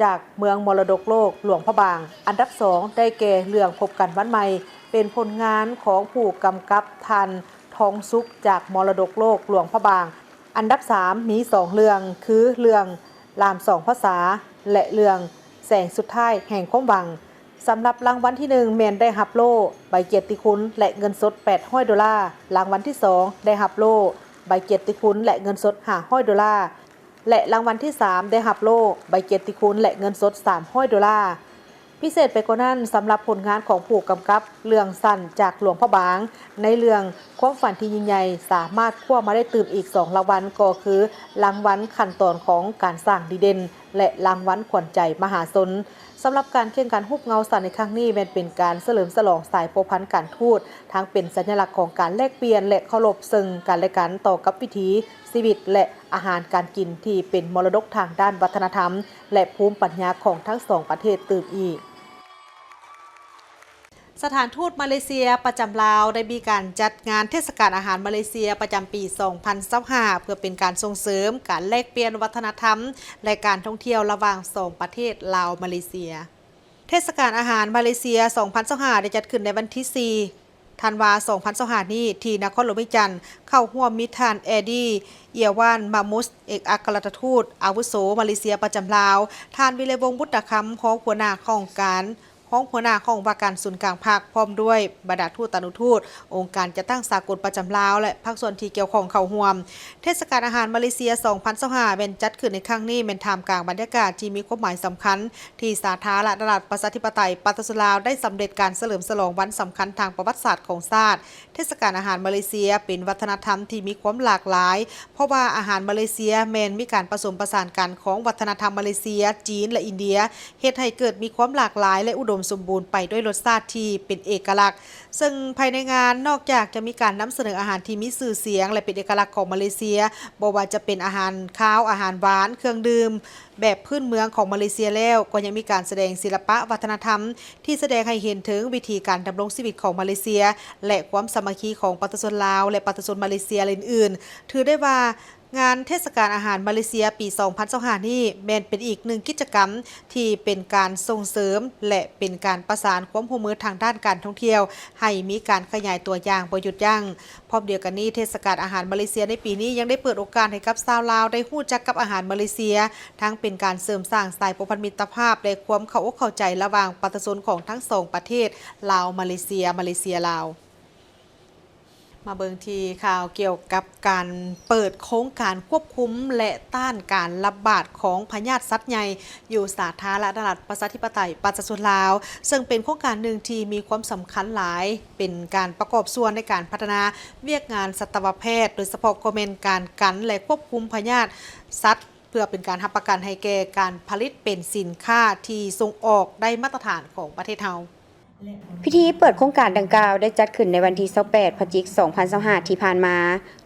ຈາກເມືອງມໍລະດົກໂລກຫຼວງພະບາງ. ອັນດັບສອງໄດ້ແກ່ເລື່ອງພົບກັນວັນໃໝ່ ເປັນຜົນງານຂອງຜູ້ກຳກັບທ່ານ ທອງສຸກ ຈາກມໍລະດົກໂລກຫຼວງພະບາງ. ອັນດັບສາມມີສອງເລື່ອງ ຄື ເລື່ອງລາມສອງພາສາ ແລະ ເລື່ອງແສງສຸດທ້າຍແຫ່ງຄວາມຫວັງ. ສຳລັບລາງວັນທີໜຶ່ງແມ່ນໄດ້ຮັບໂລ່, ໃບກຽດຕິຄຸນ ແລະ ເງິນສົດແປດຮ້ອຍໂດລາ, ລາງວັນທີສອງໄດ້ຮັບໂລ່, ໃບກຽດຕິຄຸນ ແລະ ເງິນສົດຫ້າຮ້ອຍໂດລາ ແລະ ລາງວັນທີສາມໄດ້ຮັບໂລ່, ໃບກຽດຕິຄຸນ ແລະ ເງິນສົດສາມຮ້ອຍໂດລາ. ພິເສດໄປກວ່ານັ້ນ, ສຳລັບຜົນງານຂອງຜູ້ກຳກັບເລື່ອງສັ້ນຈາກຫຼວງພະບາງ ໃນເລື່ອງຄວາມຝັນທີ່ຍິ່ງໃຫຍ່ ສາມາດຄວ້າມາໄດ້ຕື່ມອີກສອງລາງວັນ ກໍຄື ລາງວັນຂັ້ນຕອນຂອງການສ້າງດີເດັ່ນ ແລະ ລາງວັນຂວັນໃຈມະຫາຊົນ. ສຳລັບການແຂ່ງຂັນຮູບເງົາສັ້ນໃນຄັ້ງນີ້ ແມ່ນເປັນການສະເຫຼີມສະຫຼອງສາຍພົວພັນການທູດ, ທັງເປັນສັນຍະລັກຂອງການແລກປ່ຽນ ແລະ ເຄົາລົບເຊິ່ງກັນ ແລະ ກັນ ຕໍ່ກັບວິຖີຊີວິດ ແລະ ອາຫານການກິນທີ່ເປັນມໍລະດົກທາງດ້ານວັດທະນະທຳ ແລະ ພູມປັນຍາຂອງທັງສອງປະເທດຕື່ມອີກ. ສະຖານທູດມາເລເຊຍປະຈຳລາວ ໄດ້ມີການຈັດງານເທດສະການອາຫານມາເລເຊຍປະຈຳປີສອງພັນຊາວຫ້າ ເພື່ອເປັນການສົ່ງເສີມການແລກປ່ຽນວັດທະນະທຳ ແລະ ການທ່ອງທ່ຽວລະຫວ່າງສອງປະເທດລາວ-ມາເລເຊຍ. ເທດສະການອາຫານມາເລເຊຍສອງພັນຊາວຫ້າ ໄດ້ຈັດຂຶ້ນໃນວັນທີສີ່ ທັນວາ ສອງພັນຊາວຫ້າ ນີ້ ທີ່ນະຄອນຫຼວງວຽງຈັນ, ເຂົ້າຮ່ວມມີທ່ານ ແອດີ ເອຍວານ ມາມຸສ ເອກອັກຄະລັດຖະທູດອາວຸໂສມາເລເຊຍປະຈຳລາວ, ທ່ານ ວິໄລວົງ ບຸດຕະຄຳ ຮອງຫົວໜ້າຫ້ອງການ ຮອງຫົວໜ້າຫ້ອງວ່າການສູນກາງພັກ ພ້ອມດ້ວຍບັນດາທູດຕານຸທູດ, ອົງການຈັດຕັ້ງສາກົນປະຈຳລາວ ແລະ ພາກສ່ວນທີ່ກ່ຽວຂ້ອງເຂົ້າຮ່ວມ. ເທດສະການອາຫານມາເລເຊຍ ສອງພັນຊາວຫ້າ ແມ່ນຈັດຂຶ້ນໃນຄັ້ງນີ້ ແມ່ນທ່າມກາງບັນຍາກາດທີ່ມີຄວາມໝາຍສຳຄັນ ທີ່ສາທາລະນະລັດ ປະຊາທິປະໄຕ ປະຊາຊົນລາວ ໄດ້ສຳເລັດການສະເຫຼີມສະຫຼອງວັນສຳຄັນທາງປະຫວັດສາດຂອງຊາດ, ເທດສະການອາຫານມາເລເຊຍ ເປັນວັດທະນະທຳທີ່ມີຄວາມຫຼາກຫຼາຍ, ເພາະວ່າອາຫານມາເລເຊຍແມ່ນມີການປະສົມປະສານກັນຂອງວັດທະນະທຳມາເລເຊຍ, ຈີນ ແລະ ອິນເດຍ, ເຮັດໃຫ້ເກີດມີຄວາມຫຼາກຫຼາຍ ແລະ ອຸດົມສົມບູນໄປດ້ວຍລົດຊາດທີ່ເປັນເອກະລັກ. ເຊິ່ງພາຍໃນງານ ນອກຈາກຈະມີການນຳສະເໜີອາຫານທີ່ມີຊື່ສຽງ ແລະ ເປັນເອກະລັກຂອງມາເລເຊຍ, ບໍ່ວ່າຈະເປັນອາຫານຄາວ, ອາຫານຫວານ, ເຄື່ອງດື່ມແບບພື້ນເມືອງຂອງມາເລເຊຍແລ້ວ, ກໍຍັງມີການສະແດງສິລະປະວັດທະນະທຳ ທີ່ສະແດງໃຫ້ເຫັນເຖິງວິຖີການດຳລົງຊີວິດຂອງມາເລເຊຍ ແລະ ຄວາມສາມັກຄີຂອງປະຊາຊົນລາວ ແລະ ປະຊາຊົນມາເລເຊຍ ແລະ ອື່ນໆ. ຖືໄດ້ວ່າ ງານເທດສະການອາຫານມາເລເຊຍປີສອງພັນຊາວຫ້ານີ້ ແມ່ນເປັນອີກໜຶ່ງກິດຈະກຳທີ່ເປັນການສົ່ງເສີມ ແລະ ເປັນການປະສານຄວາມຮ່ວມມືທາງດ້ານການທ່ອງທ່ຽວ ໃຫ້ມີການຂະຫຍາຍຕົວຢ່າງບໍ່ຢຸດຢັ້ງ. ພ້ອມດຽວກັນນີ້, ເທດສະການອາຫານມາເລເຊຍໃນປີນີ້ ຍັງໄດ້ເປີດໂອກາດໃຫ້ກັບຊາວລາວໄດ້ຮູ້ຈັກກັບອາຫານມາເລເຊຍ, ທັງເປັນການເສີມສ້າງສາຍພົວພັນມິດຕະພາບ ແລະ ຄວາມເຂົ້າອົກເຂົ້າໃຈລະຫວ່າງປະຊາຊົນຂອງທັງສອງປະເທດ, ລາວ-ມາເລເຊຍ, ມາເລເຊຍ-ລາວ. ມາເບິ່ງທີ່ຂ່າວກ່ຽວກັບການເປີດໂຄງການຄວບຄຸມ ແລະ ຕ້ານການລະບາດຂອງພະຍາດສັດໃຫຍ່ ຢູ່ສາທາລະນະລັດ ປະຊາທິປະໄຕ ປະຊາຊົນລາວ, ເຊິ່ງເປັນໂຄງການໜຶ່ງທີ່ມີຄວາມສຳຄັນຫຼາຍ, ເປັນການປະກອບສ່ວນໃນການພັດທະນາວຽກງານສັດຕະວະແພດ, ໂດຍສະເພາະກໍແມ່ນການກັນ ແລະ ຄວບຄຸມພະຍາດສັດ ເພື່ອເປັນການຮັບປະກັນໃຫ້ແກ່ການຜະລິດເປັນສິນຄ້າທີ່ສົ່ງອອກໄດ້ມາດຕະຖານຂອງປະເທດເຮົາ. ພິທີເປີດໂຄງການດັ່ງກ່າວໄດ້ຈັດຂຶ້ນໃນວັນທີຊາວແປດ ພະຈິກ ສອງພັນຊາວຫ້າ ທີ່ຜ່ານມາ,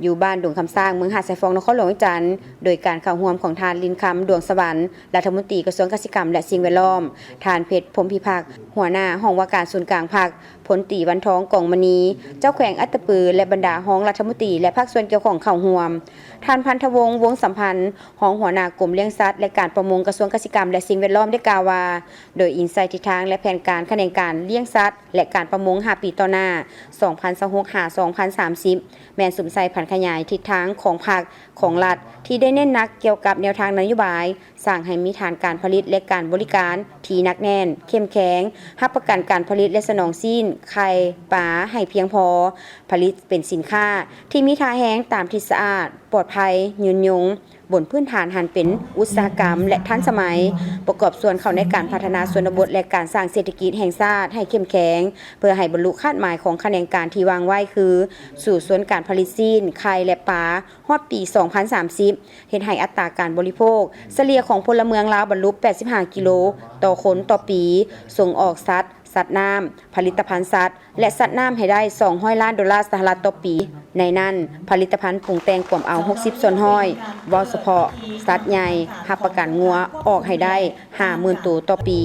ຢູ່ບ້ານດົງຄຳຊ້າງ ເມືອງຫາດຊາຍຟອງ ນະຄອນຫຼວງວຽງຈັນ, ໂດຍການເຂົ້າຮ່ວມຂອງທ່ານ ລິນຄຳ ດວງສະຫວັນ ລັດຖະມົນຕີກະຊວງກະສິກຳ ແລະ ສິ່ງແວດລ້ອມ, ທ່ານ ເພັດ ພົມພິພັກ ຫົວໜ້າຫ້ອງວ່າການສູນກາງພັກ, ພົນຕີ ວັນທອງ ກອງມະນີ ເຈົ້າແຂວງອັດຕະປື ແລະ ບັນດາຮອງລັດຖະມົນຕີ ແລະ ພາກສ່ວນກ່ຽວຂ້ອງເຂົ້າຮ່ວມ. ທ່ານ ພັນທະວົງ ວົງສຳພັນ ຮອງຫົວໜ້າກົມລ້ຽງສັດ ແລະ ການປະມົງ ກະຊວງກະສິກຳ ແລະ ສິ່ງແວດລ້ອມ ໄດ້ກ່າວວ່າ, ໂດຍອີງໃສ່ທິດທາງ ແລະ ແຜນການຂະແໜງການລ້ຽງສັດ ແລະ ການປະມົງ ຫ້າປີຕໍ່ໜ້າ ສອງພັນຊາວຫົກ ຫາ ສອງພັນສາມສິບ ແມ່ນສຸມໃສ່ຜັນຂະຫຍາຍທິດທາງຂອງພັກ, ຂອງລັດ ທີ່ໄດ້ເນັ້ນໜັກກ່ຽວກັບແນວທາງນະໂຍບາຍ, ສ້າງໃຫ້ມີຖານການຜະລິດ ແລະ ການບໍລິການທີ່ໜັກແໜ້ນ, ເຂັ້ມແຂງ, ຮັບປະກັນການຜະລິດ ແລະ ສະໜອງຊີ້ນ, ໄຂ່, ປາ ໃຫ້ພຽງພໍ, ຜະລິດເປັນສິນຄ້າທີ່ມີທ່າແຮງຕາມທີ່ສະອາດ, ປອດໄພ, ຍືນຍົງ, ບົນພື້ນຖານຫັນເປັນອຸດສາຫະກຳ ແລະ ທັນສະໄໝ, ປະກອບສ່ວນເຂົ້າໃນການພັດທະນາຊົນນະບົດ ແລະ ການສ້າງເສດຖະກິດແຫ່ງຊາດໃຫ້ເຂັ້ມແຂງ, ເພື່ອໃຫ້ບັນລຸຄາດໝາຍຂອງຂະແໜງການທີ່ວາງໄວ້ ຄື ສູ້ຊົນການຜະລິດຊີ້ນ, ໄຂ່ ແລະ ປາ ຮອດປີສອງພັນສາມສິບ, ເຮັດໃຫ້ອັດຕາການບໍລິໂພກສະເລ່ຍຂອງພົນລະເມືອງລາວບັນລຸ ແປດສິບຫ້າກິໂລຕໍ່ຄົນຕໍ່ປີ, ສົ່ງອອກສັດ, ສັດນ້ຳ, ຜະລິດຕະພັນສັດ ແລະ ສັດນ້ຳໃຫ້ໄດ້ສອງຮ້ອຍລ້ານໂດລາສະຫະລັດຕໍ່ປີ, ໃນນັ້ນ ຜະລິດຕະພັນປຸງແຕ່ງກວມເອົາຫົກສິບສ່ວນຮ້ອຍ, ເວົ້າສະເພາະສັດໃຫຍ່, ຮັບປະກັນງົວອອກໃຫ້ໄດ້ຫ້າໝື່ນໂຕຕໍ່ປີ,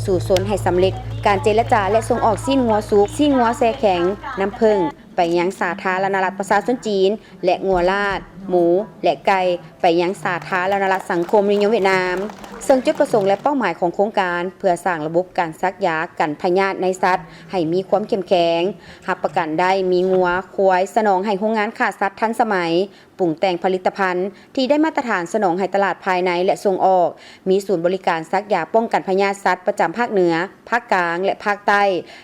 ສູ້ຊົນໃຫ້ສຳເລັດການເຈລະຈາ ແລະ ສົ່ງອອກຊີ້ນງົວສຸກ, ຊີ້ນງົວແຊ່ແຂງ, ນ້ຳເຜິ້ງ ໄປຍັງສາທາລະນະລັດປະຊາຊົນຈີນ ແລະ ງົວລາດ, ໝູ ແລະ ໄກ່ ໄປຍັງສາທາລະນະລັດສັງຄົມນິຍົມຫວຽດນາມ. ເຊິ່ງຈຸດປະສົງ ແລະ ເປົ້າໝາຍຂອງໂຄງການ ເພື່ອສ້າງລະບົບການສັກຢາກັນພະຍາດໃນສັດໃຫ້ມີຄວາມເຂັ້ມແຂງ, ຮັບປະກັນໄດ້ມີງົວ, ຄວາຍ ສະໜອງໃຫ້ໂຮງງານຂ້າສັດທັນສະໄໝ, ປຸງແຕ່ງຜະລິດຕະພັນທີ່ໄດ້ມາດຕະຖານ ສະໜອງໃຫ້ຕະຫຼາດພາຍໃນ ແລະ ສົ່ງອອກ, ມີສູນບໍລິການສັກຢາປ້ອງກັນພະຍາດສັດປະຈຳພາກເໜືອ, ພາກກາງ ແລະ ພາກໃຕ້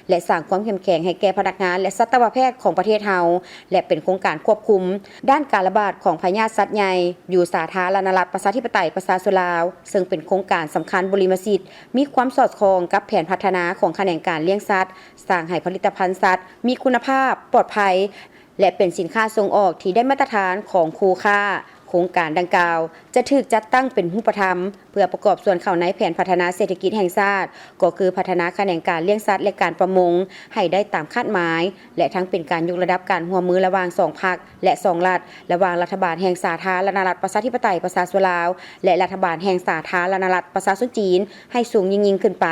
ແລະ ສ້າງຄວາມເຂັ້ມແຂງໃຫ້ແກ່ພະນັກງານ ແລະ ສັດຕະວະແພດຂອງປະເທດເຮົາ ແລະ ເປັນໂຄງການຄວບຄຸມດ້ານການລະບາດຂອງພະຍາດສັດໃຫຍ່ ຢູ່ສາທາລະນະລັດປະຊາທິປະໄຕປະຊາຊົນລາວ, ເຊິ່ງເປັນໂຄງການສຳຄັນບຸລິມະສິດ, ມີຄວາມສອດຄ່ອງກັບແຜນພັດທະນາຂອງຂະແໜງການລ້ຽງສັດ, ສ້າງໃຫ້ຜະລິດຕະພັນສັດມີຄຸນນະພາບ, ປອດໄພ ແລະ ເປັນສິນຄ້າສົ່ງອອກທີ່ໄດ້ມາດຕະຖານຂອງຄູ່ຄ້າ. ໂຄງການດັ່ງກ່າວຈະຖືກຈັດຕັ້ງເປັນຮູບປະທຳ ເພື່ອປະກອບສ່ວນເຂົ້າໃນແຜນພັດທະນາເສດຖະກິດແຫ່ງຊາດ, ກໍຄືພັດທະນາຂະແໜງການລ້ຽງສັດ ແລະ ການປະມົງໃຫ້ໄດ້ຕາມຄາດໝາຍ, ແລະ ທັງເປັນການຍົກລະດັບການຮ່ວມມືລະຫວ່າງສອງພັກ ແລະ ສອງລັດ, ລະຫວ່າງລັດຖະບານແຫ່ງສາທາລະນະລັດປະຊາທິປະໄຕປະຊາຊົນລາວ ແລະ ລັດຖະບານແຫ່ງສາທາລະນະລັດປະຊາຊົນຈີນ ໃຫ້ສູງຍິ່ງໆຂຶ້ນໄປ.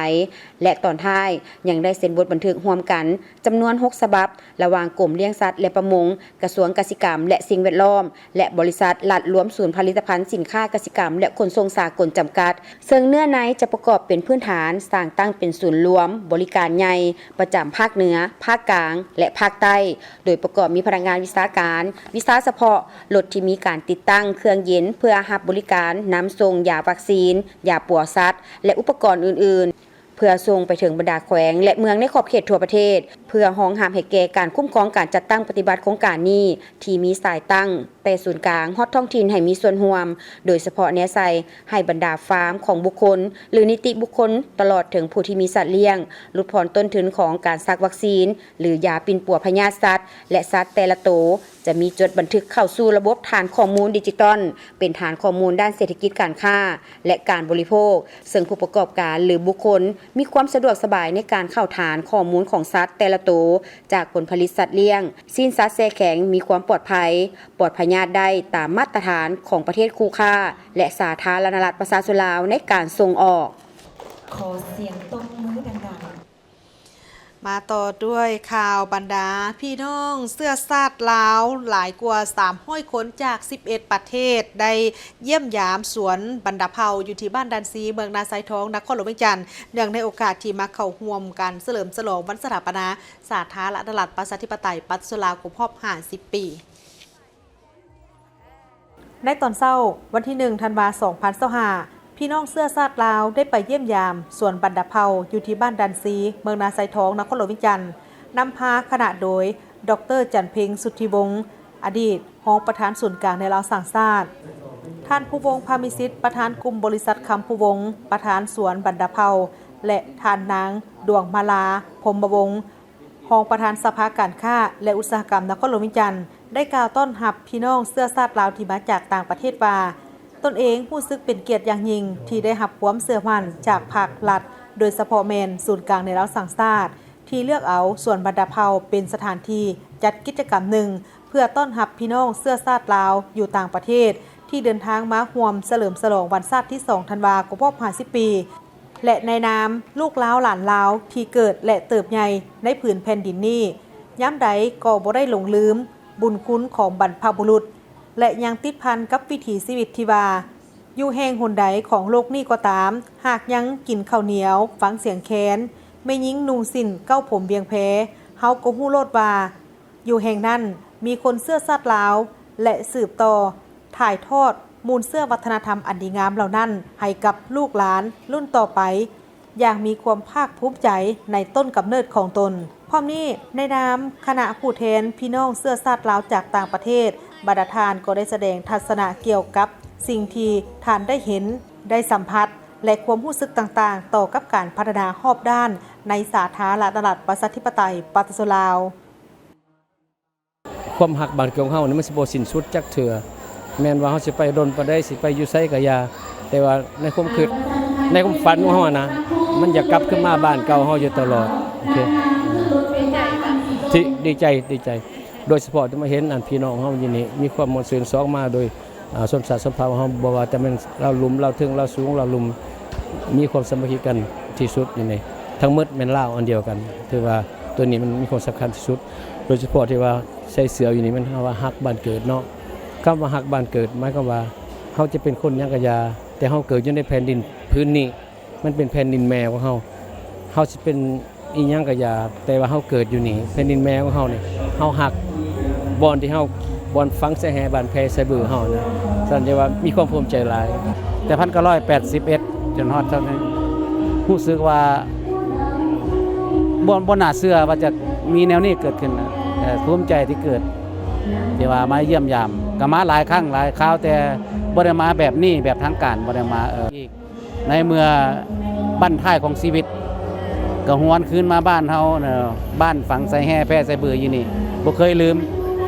ແລະ ຕອນທ້າຍຍັງໄດ້ເຊັນບົດບັນທຶກຮ່ວມກັນ ຈຳນວນຫົກສະບັບ ລະຫວ່າງກົມລ້ຽງສັດ ແລະ ປະມົງ, ກະຊວງກະສິກຳ ແລະ ສິ່ງແວດລ້ອມ ແລະ ບໍລິສັດລັດລວມສູນຜະລິດຕະພັນສິນຄ້າກະສິກຳ ແລະ ຂົນສົ່ງສາກົນຈຳກັດ, ເຊິ່ງເນື້ອໃນຈະປະກອບເປັນພື້ນຖານ, ສ້າງຕັ້ງເປັນສູນລວມບໍລິການໃຫຍ່ປະຈຳພາກເໜືອ, ພາກກາງ ແລະ ພາກໃຕ້, ໂດຍປະກອບມີພະນັກງານວິຊາການ, ວິຊາສະເພາະ, ລົດທີ່ມີການຕິດຕັ້ງເຄື່ອງເຢັນເພື່ອຮັບບໍລິການນຳສົ່ງຢາວັກຊີນ, ຢາປົວສັດ ແລະ ອຸປະກອນອື່ນໆ. ເ ເພື່ອສົ່ງໄປເຖິງບັນດາແຂວງ ແລະ ເມືອງໃນຂອບເຂດທົ່ວປະເທດ ເພື່ອຮອງຮັບໃຫ້ແກ່ການຄຸ້ມຄອງການຈັດຕັ້ງປະຕິບັດໂຄງການນີ້ ທີ່ມີສາຍຕັ້ງແຕ່ສູນກາງຮອດທ້ອງຖິ່ນໃຫ້ມີສ່ວນຮ່ວມ, ໂດຍສະເພາະແນໃສ່ໃຫ້ບັນດາຟາມຂອງບຸກຄົນ ຫຼື ນິຕິບຸກຄົນ ຕະຫຼອດເຖິງຜູ້ທີ່ມີສັດລ້ຽງ ຫຼຸດຜ່ອນຕົ້ນທຶນຂອງການສັກວັກຊີນ ຫຼື ຢາປິ່ນປົວພະຍາດສັດ ແລະ ສັດແຕ່ລະໂຕ ຈະມີຈົດບັນທຶກເຂົ້າສູ່ລະບົບຖານຂໍ້ມູນດິຈິຕອນ ເປັນຖານຂໍ້ມູນດ້ານເສດຖະກິດການຄ້າ ແລະ ການບໍລິໂພກ, ເຊິ່ງຜູ້ປະກອບການ ຫຼື ບຸກຄົນ ມີຄວາມສະດວກສະບາຍໃນການເຂົ້າຖານຂໍ້ມູນຂອງສັດແຕ່ລະໂຕ ຈາກຜົນຜະລິດສັດລ້ຽງ, ຊີ້ນສັດແຊ່ແຂງ ມີຄວາມປອດໄພ, ປອດພະຍາດໄດ້ຕາມມາດຕະຖານຂອງປະເທດຄູ່ຄ້າ ແລະ ສາທາລະນະລັດປະຊາຊົນລາວໃນການສົ່ງອອກ. ຂໍສຽງຕົບມືດັງໆ. ມາຕໍ່ດ້ວຍຂ່າວບັນດາພີ່ນ້ອງເຊື້ອຊາດລາວຫຼາຍກວ່າສາມຮ້ອຍຄົນຈາກສິບເອັດປະເທດ ໄດ້ຢ້ຽມຢາມສວນບັນດາເຜົ່າຢູ່ທີ່ບ້ານດານຊີ ເມືອງນາຊາຍທອງ ນະຄອນຫຼວງວຽງຈັນ ເນື່ອງໃນໂອກາດທີ່ມາເຂົ້າຮ່ວມການສະເຫຼີມສະຫຼອງວັນສະຖາປະນາສາທາລະນະລັດປະຊາທິປະໄຕປະຊາຊົນລາວຄົບຮອບຫ້າສິບປີ. ໃນຕອນເຊົ້າ ວັນທີໜຶ່ງ ທັນວາ ສອງພັນຊາວຫ້າ ພີ່ນ້ອງເຊື້ອຊາດລາວໄດ້ໄປຢ້ຽມຢາມສວນບັນດາເຜົ່າຢູ່ທີ່ບ້ານດານຊີ ເມືອງນາຊາຍທອງ ນະຄອນຫຼວງວຽງຈັນ ນຳພາຄະນະໂດຍ ດອກເຕີ ຈັນເພັງ ສຸດທິວົງ ອະດີດຮອງປະທານສູນກາງແນວລາວສ້າງຊາດ, ທ່ານ ພູວົງ ພາມີສິດ ປະທານກຸ່ມບໍລິສັດຄຳພູວົງ ປະທານສວນບັນດາເຜົ່າ ແລະ ທ່ານນາງ ດວງມາລາ ພົມມະວົງ ຮອງປະທານສະພາການຄ້າ ແລະ ອຸດສາຫະກຳນະຄອນຫຼວງວຽງຈັນ ໄດ້ກ່າວຕ້ອນຮັບພີ່ນ້ອງເຊື້ອຊາດລາວທີ່ມາຈາກຕ່າງປະເທດວ່າ, ຕົນເອງຮູ້ສຶກເປັນກຽດຢ່າງຍິ່ງທີ່ໄດ້ຮັບຄວາມເຊື່ອໝັ້ນຈາກພາກລັດ, ໂດຍສະເພາະແມ່ນສູນກາງແນວລາວສ້າງຊາດ ທີ່ເລືອກເອົາສວນບັນດາເຜົ່າເປັນສະຖານທີ່ຈັດກິດຈະກຳໜຶ່ງ ເພື່ອຕ້ອນຮັບພີ່ນ້ອງເຊື້ອຊາດລາວຢູ່ຕ່າງປະເທດ ທີ່ເດີນທາງມາຮ່ວມສະເຫຼີມສະຫຼອງວັນຊາດທີສອງ ທັນວາ ຄົບຮອບຫ້າສິບປີ ແລະ ໃນນາມລູກລາວຫຼານລາວທີ່ເກີດ ແລະ ເຕີບໃຫຍ່ໃນຜືນແຜ່ນດິນນີ້, ຍາມໃດກໍບໍ່ໄດ້ຫຼົງລືມບຸນຄຸນຂອງບັນພະບຸລຸດ ແລະ ຍັງຕິດພັນກັບວິຖີຊີວິດທີ່ວ່າ ຢູ່ແຫ່ງຫົນໃດຂອງໂລກນີ້ກໍຕາມ, ຫາກຍັງກິນເຂົ້າໜຽວ, ຟັງສຽງແຄນ, ແມ່ຍິງນຸ່ງສິ້ນເກົ້າຜົມວຽງແພ, ເຮົາກໍຮູ້ໂລດວ່າ ຢູ່ແຫ່ງນັ້ນມີຄົນເຊື້ອຊາດລາວ ແລະ ສືບຕໍ່ຖ່າຍທອດມູນເຊື້ອວັດທະນະທຳອັນດີງາມເຫຼົ່ານັ້ນໃຫ້ກັບລູກຫຼານລຸ້ນຕໍ່ໄປຢ່າງມີຄວາມພາກພູມໃຈໃນຕົ້ນກຳເນີດຂອງຕົນ. ພ້ອມນີ້, ໃນນາມຄະນະຜູ້ແທນພີ່ນ້ອງເຊື້ອຊາດລາວຈາກຕ່າງປະເທດ, ບັນດາທ່ານກໍໄດ້ສະແດງທັດສະນະກ່ຽວກັບສິ່ງທີ່ທ່ານໄດ້ເຫັນ, ໄດ້ສຳຜັດ ແລະ ຄວາມຮູ້ສຶກຕ່າງໆ ຕໍ່ກັບການພັດທະນາຮອບດ້ານໃນສາທາລະນະລັດປະຊາທິປະໄຕປະຊາຊົນລາວ. ຄວາມຮັກບ້ານເກີດຂອງເຮົານີ້ມັນຊິບໍ່ສິ້ນສຸດຈັກເທື່ອ. ແມ່ນວ່າເຮົາຊິໄປດົນປານໃດ, ຊິໄປຢູ່ໃສກໍຢ່າ, ແຕ່ວ່າໃນຄວາມຄິດ, ໃນຄວາມຝັນຂອງເຮົານະ, ມັນຢາກກັບຄືນມາບ້ານເກົ່າເຮົາຢູ່ຕະຫຼອດ. ໂອເຄ. ດີໃຈ ດີໃຈ, ດີໃຈ. ໂດຍສະເພາະທີ່ມາເຫັນອັນພີ່ນ້ອງເຮົາຢູ່ນີ້ ມີຄວາມມ່ວນຊື່ນສອງມາໂດຍ ອ່າ ຊົນຊາດຊົນເຜົ່າເຮົາ ບໍ່ວ່າແຕ່ແມ່ນລາວລຸ່ມ, ລາວເທິງ, ລາວສູງ, ລາວລຸ່ມ ມີຄວາມສາມັກຄີກັນທີ່ສຸດຢູ່ນີ້. ທັງໝົດແມ່ນລາວອັນດຽວກັນ. ຖືວ່າໂຕນີ້ມັນມີຄວາມສຳຄັນທີ່ສຸດ, ໂດຍສະເພາະທີ່ວ່າໃສ່ເສື້ອຢູ່ນີ້ ແມ່ນເຮົາວ່າຮັກບ້ານເກີດເນາະ. ຄຳວ່າຮັກບ້ານເກີດ ໝາຍຄວາມວ່າເຮົາຈະເປັນຄົນຫຍັງກໍຢ່າ, ແຕ່ເຮົາເກີດຢູ່ໃນແຜ່ນດິນພື້ນນີ້ ມັນເປັນແຜ່ນດິນແມ່ຂອງເຮົາ. ເຮົາຊິເປັນ ອີ່ຫຍັງກໍຢ່າ, ແຕ່ວ່າເຮົາເກີດຢູ່ນີ້ ແຜ່ນດິນແມ່ຂອງເຮົານີ້ ເຮົາຮັກບ່ອນທີ່ເຮົາ, ບ່ອນຝັງສາຍແຮ່ບ້ານແພສາຍບືເຮົານະ. ຊັ້ນຈະວ່າມີຄວາມພູມໃຈຫຼາຍ. ແຕ່ພັນເກົ້າຮ້ອຍແປດສິບເອັດ ຈົນຮອດເທົ່ານີ້ ຮູ້ສຶກວ່າບໍ່, ບໍ່ໜ້າເຊື່ອວ່າຈະມີແນວນີ້ເກີດຂຶ້ນນະ. ແຕ່ພູມໃຈທີ່ເກີດ, ທີ່ວ່າມາຢ້ຽມຢາມ, ກໍມາຫຼາຍຄັ້ງຫຼາຍຄາວ, ແຕ່ບໍ່ໄດ້ມາແບບນີ້, ແບບທາງການ, ບໍ່ໄດ້ມາ, ເອີ, ອີກ. ໃນເມື່ອບັ້ນທ້າຍຂອງຊີວິດ ກໍຫວນຄືນມາບ້ານເຮົາເນາະ, ບ້ານຝັງສາຍແຮ່ແພສາຍບືຢູ່ນີ້ ບໍ່ເຄີຍລືມ.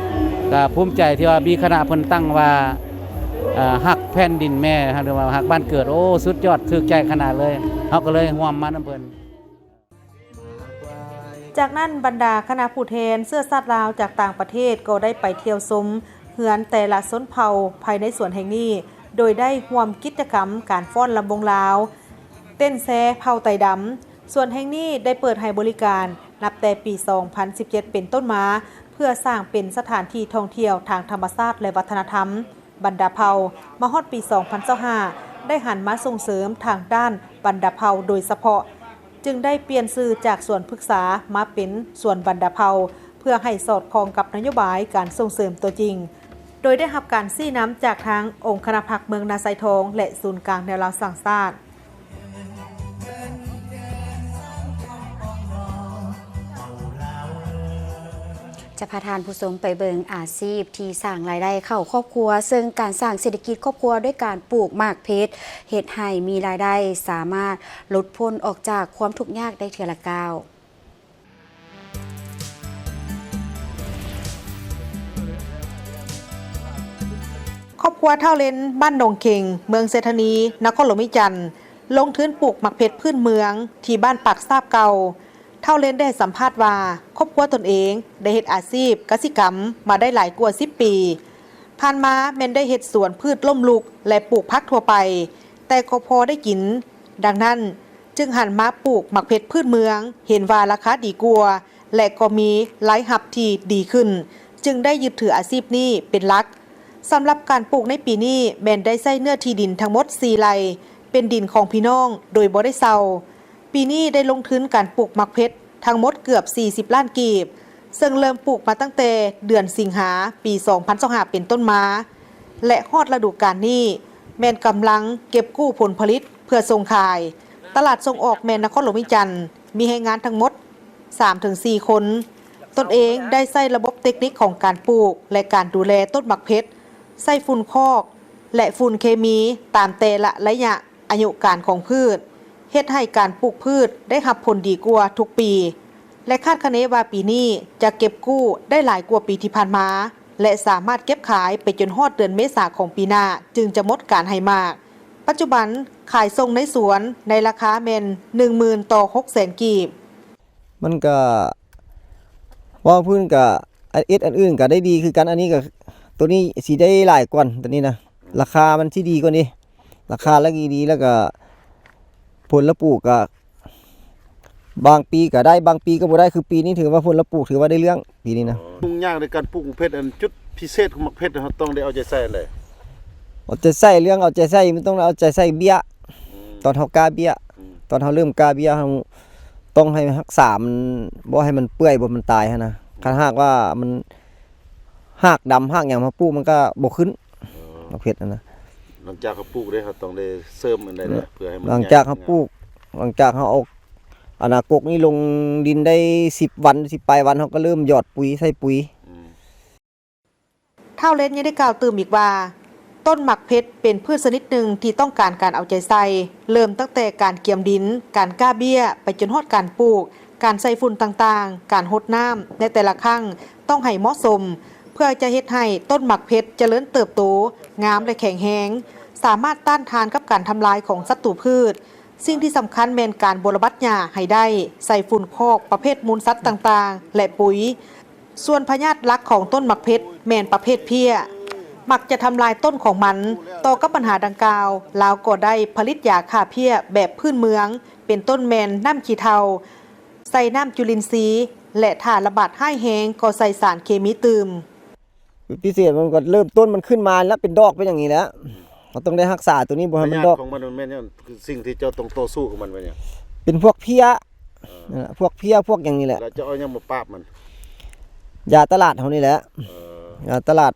ກໍພູມໃຈທີ່ວ່າມີຄະນະເພິ່ນຕັ້ງວ່າ ເອີ ຮັກແຜ່ນດິນແມ່ ຫຼືວ່າຮັກບ້ານເກີດ. ໂອ້ ສຸດຍອດ, ຖືກໃຈຂະໜາດເລີຍ. ເຮົາກໍເລີຍຮ່ວມມານຳເພິ່ນ. ຈາກນັ້ນ, ບັນດາຄະນະຜູ້ແທນເຊື້ອຊາດລາວຈາກຕ່າງປະເທດກໍໄດ້ໄປທ່ຽວຊົມເຮືອນແຕ່ລະຊົນເຜົ່າພາຍໃນສວນແຫ່ງນີ້, ໂດຍໄດ້ຮ່ວມກິດຈະກຳການຟ້ອນລຳວົງລາວ, ເຕັ້ນແຊເຜົ່າໄຕດຳ. ສວນແຫ່ງນີ້ໄດ້ເປີດໃຫ້ບໍລິການນັບແຕ່ປີສອງພັນສິບເຈັດເປັນຕົ້ນມາ, ເພື່ອສ້າງເປັນສະຖານທີ່ທ່ອງທ່ຽວທາງທຳມະຊາດ ແລະ ວັດທະນະທຳ. ບັນດາເຜົ່າ. ມາຮອດປີສອງພັນຊາວຫ້າ ໄດ້ຫັນມາສົ່ງເສີມທາງດ້ານບັນດາເຜົ່າໂດຍສະເພາະ, ຈຶ່ງໄດ້ປ່ຽນຊື່ຈາກສວນພຶກສາມາເປັນສວນບັນດາເຜົ່າ ເພື່ອໃຫ້ສອດຄ່ອງກັບນະໂຍບາຍການສົ່ງເສີມຕົວຈິງ, ໂດຍໄດ້ຮັບການຊີ້ນຳຈາກທາງອົງຄະນະພັກເມືອງນາຊາຍທອງ ແລະ ສູນກາງແນວລາວສ້າງຊາດ. ຈະພາທ່ານຜູ້ຊົມໄປເບິ່ງອາຊີບທີ່ສ້າງລາຍໄດ້ເຂົ້າຄອບຄົວ, ເຊິ່ງການສ້າງເສດຖະກິດຄອບຄົວດ້ວຍການປູກໝາກເຜັດ ເຮັດໃຫ້ມີລາຍໄດ້, ສາມາດຫຼຸດພົ້ນອອກຈາກຄວາມທຸກຍາກໄດ້ເທື່ອລະກ້າວ. ຄອບຄົວທ້າວເລນ ບ້ານໜອງເຂັງ ເມືອງໄຊທານີ ນະຄອນຫຼວງວຽງຈັນ ລົງທຶນປູກໝາກເຜັດພື້ນເມືອງ ທີ່ບ້ານປາກຊາບເກົ່າ. ທ້າວເລນໄດ້ໃຫ້ສຳພາດວ່າ ຄອບຄົວຕົນເອງໄດ້ເຮັດອາຊີບກະສິກຳມາໄດ້ຫຼາຍກວ່າສິບປີ. ຜ່ານມາແມ່ນໄດ້ເຮັດສວນພືດລົ້ມລຸກ ແລະ ປູກຜັກທົ່ວໄປ, ແຕ່ກໍພໍໄດ້ກິນ. ດັ່ງນັ້ນ, ຈຶ່ງຫັນມາປູກໝາກເຜັດພື້ນເມືອງ, ເຫັນວ່າລາຄາດີກວ່າ ແລະ ກໍມີລາຍຮັບທີ່ດີຂຶ້ນ, ຈຶ່ງໄດ້ຍຶດຖືອາຊີບນີ້ເປັນຫຼັກ. ສຳລັບການປູກໃນປີນີ້ ແມ່ນໄດ້ໃຊ້ເນື້ອທີ່ດິນທັງໝົດສີ່ໄຮ່, ເປັນດິນຂອງພີ່ນ້ອງໂດຍບໍ່ໄດ້ເຊົ່າ. ປີນີ້ໄດ້ລົງທຶນການປູກໝາກເຜັດທັງໝົດເກືອບສີ່ສິບລ້ານກີບ, ເຊິ່ງເລີ່ມປູກມາຕັ້ງແຕ່ເດືອນສິງຫາ ປີສອງພັນຊາວຫ້າ ເປັນຕົ້ນມາ ແລະ ຮອດລະດູການນີ້ ແມ່ນກຳລັງເກັບກູ້ຜົນຜະລິດເພື່ອສົ່ງຂາຍ. ຕະຫຼາດສົ່ງອອກແມ່ນນະຄອນຫຼວງວຽງຈັນ, ມີແຮງງານທັງໝົດສາມເຖິງສີ່ຄົນ. ຕົນເອງໄດ້ໃຊ້ລະບົບເຕັກນິກຂອງການປູກ ແລະ ການດູແລຕົ້ນໝາກເຜັດ, ໃສ່ຝຸ່ນຄອກ ແລະ ຝຸ່ນເຄມີຕາມແຕ່ລະໄລຍະອາຍຸການຂອງພືດ, ເຮັດໃຫ້ການປູກພືດໄດ້ຮັບຜົນດີກວ່າທຸກປີ ແລະ ຄາດຄະເນວ່າປີນີ້ຈະເກັບກູ້ໄດ້ຫຼາຍກວ່າປີທີ່ຜ່ານມາ ແລະ ສາມາດເກັບຂາຍໄປຈົນຮອດເດືອນເມສາຂອງປີໜ້າ ຈຶ່ງຈະໝົດການໃຫ້ໝາກ. ປັດຈຸບັນຂາຍສົ່ງໃນສວນໃນລາຄາແມ່ນໜຶ່ງໝື່ນຕໍ່ຫົກແສນກີບ. ມັນກະ ເວົ້າພື້ນກະ ອັນເອັດອັນອື່ນກະໄດ້ດີຄືກັນ, ອັນນີ້ກະ ໂຕນີ້ຊິໄດ້ຫຼາຍກວ່າ ໂຕນີ້ນະ ລາຄາມັນຊິດີກວ່ານີ້ ລາຄາລະດີ ລະກະຜົນລະປູກກະ ບາງປີກະໄດ້ ບາງປີກະບໍ່ໄດ້ ຄືປີນີ້ຖືວ່າຜົນລະປູກຖືວ່າໄດ້ເລື່ອງ ປີນີ້ນະ. ຫຍຸ້ງຍາກໃນການປູກໝາກເຜັດ ອັນຈຸດພິເສດຂອງໝາກເຜັດເຮົາຕ້ອງໄດ້ເອົາໃຈໃສ່ອັນໃດ? ເອົາໃຈໃສ່ ເລື່ອງເອົາໃຈໃສ່ ມັນຕ້ອງໄດ້ເອົາໃຈໃສ່ເບ້ຍ ອືມ ຕອນເຮົາກ້າເບ້ຍ ອືມ ຕອນເຮົາເລີ່ມກ້າເບ້ຍ ເຮົາຕ້ອງໃຫ້ຮັກສາມັນ ບໍ່ໃຫ້ມັນເປື່ອຍ ບໍ່ໃຫ້ມັນຕາຍຫັ້ນນະ. ຄັນຫາກວ່າມັນຮາກດຳຮາກຫຍັງມາປູກ ມັນກະບໍ່ຂຶ້ນ ເອີ ໝາກເຜັດຫັ້ນນະ. ຫຼັງຈາກເຮົາປູກເດ້ ເຮົາຕ້ອງໄດ້ເສີມອັນໃດແດ່ ເພື່ອໃຫ້ມັນ ຫຼັງຈາກເຮົາປູກ ຫຼັງຈາກເຮົາເອົາອັນນະ ກົກນີ້ລົງດິນໄດ້ສິບວັນ ສິບປາຍວັນ ເຮົາກະເລີ່ມຫຍອດປຸ໋ຍ ໃສ່ປຸ໋ຍ. ອືມ ທ້າວເລນຍັງໄດ້ກ່າວຕື່ມອີກວ່າ ຕົ້ນໝາກເຜັດເປັນພືດຊະນິດໜຶ່ງທີ່ຕ້ອງການການເອົາໃຈໃສ່, ເລີ່ມຕັ້ງແຕ່ການກຽມດິນ, ການກ້າເບ້ຍ ໄປຈົນຮອດການປູກ, ການໃສ່ຝຸ່ນຕ່າງໆ, ການຫົດນ້ຳໃນແຕ່ລະຄັ້ງຕ້ອງໃຫ້ເໝາະສົມ ເພື່ອຈະເຮັດໃຫ້ຕົ້ນໝາກເຜັດຈະເລີນເຕີບໂຕ, ງາມ ແລະ ແຂງແຮງ, ສາມາດຕ້ານທານກັບການທຳລາຍຂອງສັດຕູພືດ. ສິ່ງທີ່ສຳຄັນແມ່ນການບົວລະບັດຫຍ້າໃຫ້ໄດ້, ໃສ່ຝຸ່ນຄອກປະເພດມູນສັດຕ່າງໆ ແລະ ປຸ໋ຍ. ສ່ວນພະຍາດຫຼັກຂອງຕົ້ນໝາກເຜັດແມ່ນປະເພດເພຍ ມັກຈະທຳລາຍຕົ້ນຂອງມັນ. ຕໍ່ກັບບັນຫາດັ່ງກ່າວ, ລາວກໍໄດ້ຜະລິດຢາຂ້າເພຍແບບພື້ນເມືອງ, ເປັນຕົ້ນແມ່ນນ້ຳຂີ້ເຖົ່າ, ໃສ່ນ້ຳຈຸລິນຊີ ແລະ ຖ້າລະບາດຮ້າຍແຮງກໍໃສ່ສານເຄມີຕື່ມ. ຈຸດພິເສດມັນກໍເລີ່ມຕົ້ນມັນຂຶ້ນມາແລ້ວ ເປັນດອກເປັນຫຍັງນີ້ແຫຼະ ເຮົາຕ້ອງໄດ້ຮັກສາໂຕນີ້ບໍ່ໃຫ້ມັນດອກ. ພະຍາດຂອງມັນແມ່ນຫຍັງ? ສິ່ງທີ່ເຈົ້າຕ້ອງຕໍ່ສູ້ກັບມັນແມ່ນຫຍັງ? ເປັນພວກເພຍ ເອີ ພວກເພຍພວກຫຍັງນີ້ແຫຼະ. ແລ້ວເຈົ້າເອົາຫຍັງມາປາບມັນ? ຢາຕະຫຼາດເຮົານີ້ແຫຼະ. ເອີ ຢາຕະຫຼາດ.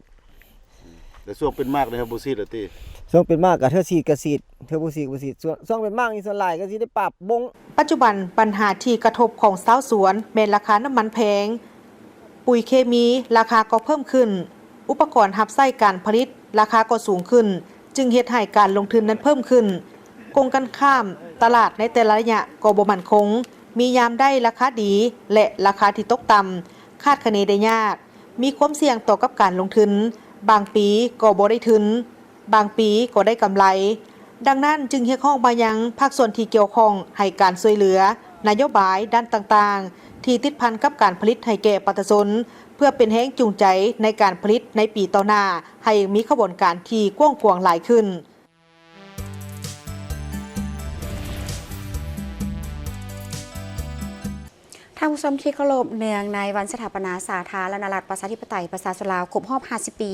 ແລ້ວຊ່ວງເປັນໝາກນີ້ເຮົາບໍ່ສີດລະຕິ? ຊ່ວງເປັນໝາກກໍເທື່ອສີດກໍສີດ ເທື່ອບໍ່ສີດກໍບໍ່ສີດ. ຊ່ວງເປັນໝາກນີ້ສ່ວນຫຼາຍກໍຊິໄດ້ປາບບົ້ງ. ປັດຈຸບັນ ບັນຫາທີ່ກະທົບຂອງຊາວສວນແມ່ນລາຄານ້ຳມັນແພງ, ປຸ໋ຍເຄມີລາຄາກໍເພີ່ມຂຶ້ນ, ອຸປະກອນຮັບໃຊ້ການຜະລິດລາຄາກໍສູງຂຶ້ນ, ຈຶ່ງເຮັດໃຫ້ການລົງທຶນນັ້ນເພີ່ມຂຶ້ນ. ກົງກັນຂ້າມ, ຕະຫຼາດໃນແຕ່ລະໄລຍະກໍບໍ່ໝັ້ນຄົງ, ມີຍາມໄດ້ລາຄາດີ ແລະ ລາຄາທີ່ຕົກຕ່ຳ, ຄາດຄະເນໄດ້ຍາກ, ມີຄວາມສ່ຽງຕໍ່ກັບການລົງທຶນ, ບາງປີກໍບໍ່ໄດ້ທຶນ. ບາງປີກໍໄດ້ກຳໄລ. ດັ່ງນັ້ນຈຶ່ງຮຽກຮ້ອງມາຍັງພາກສ່ວນທີ່ກ່ຽວຂ້ອງໃຫ້ການຊ່ວຍເຫຼືອນະໂຍບາຍດ້ານຕ່າງໆ ທີ່ຕິດພັນກັບການຜະລິດໃຫ້ແກ່ປະຊາຊົນ ເພື່ອເປັນແຮງຈູງໃຈໃນການຜະລິດໃນປີຕໍ່ໜ້າ ໃຫ້ມີຂະບວນການທີ່ກວ້າງຂວາງຫຼາຍຂຶ້ນ. ທ່ານຜູ້ຊົມທີ່ເຄົາລົບ, ເນື່ອງໃນວັນສະຖາປະນາສາທາລະນະລັດ ປະຊາທິປະໄຕ ປະຊາຊົນລາວ ຄົບຮອບຫ້າສິບປີ,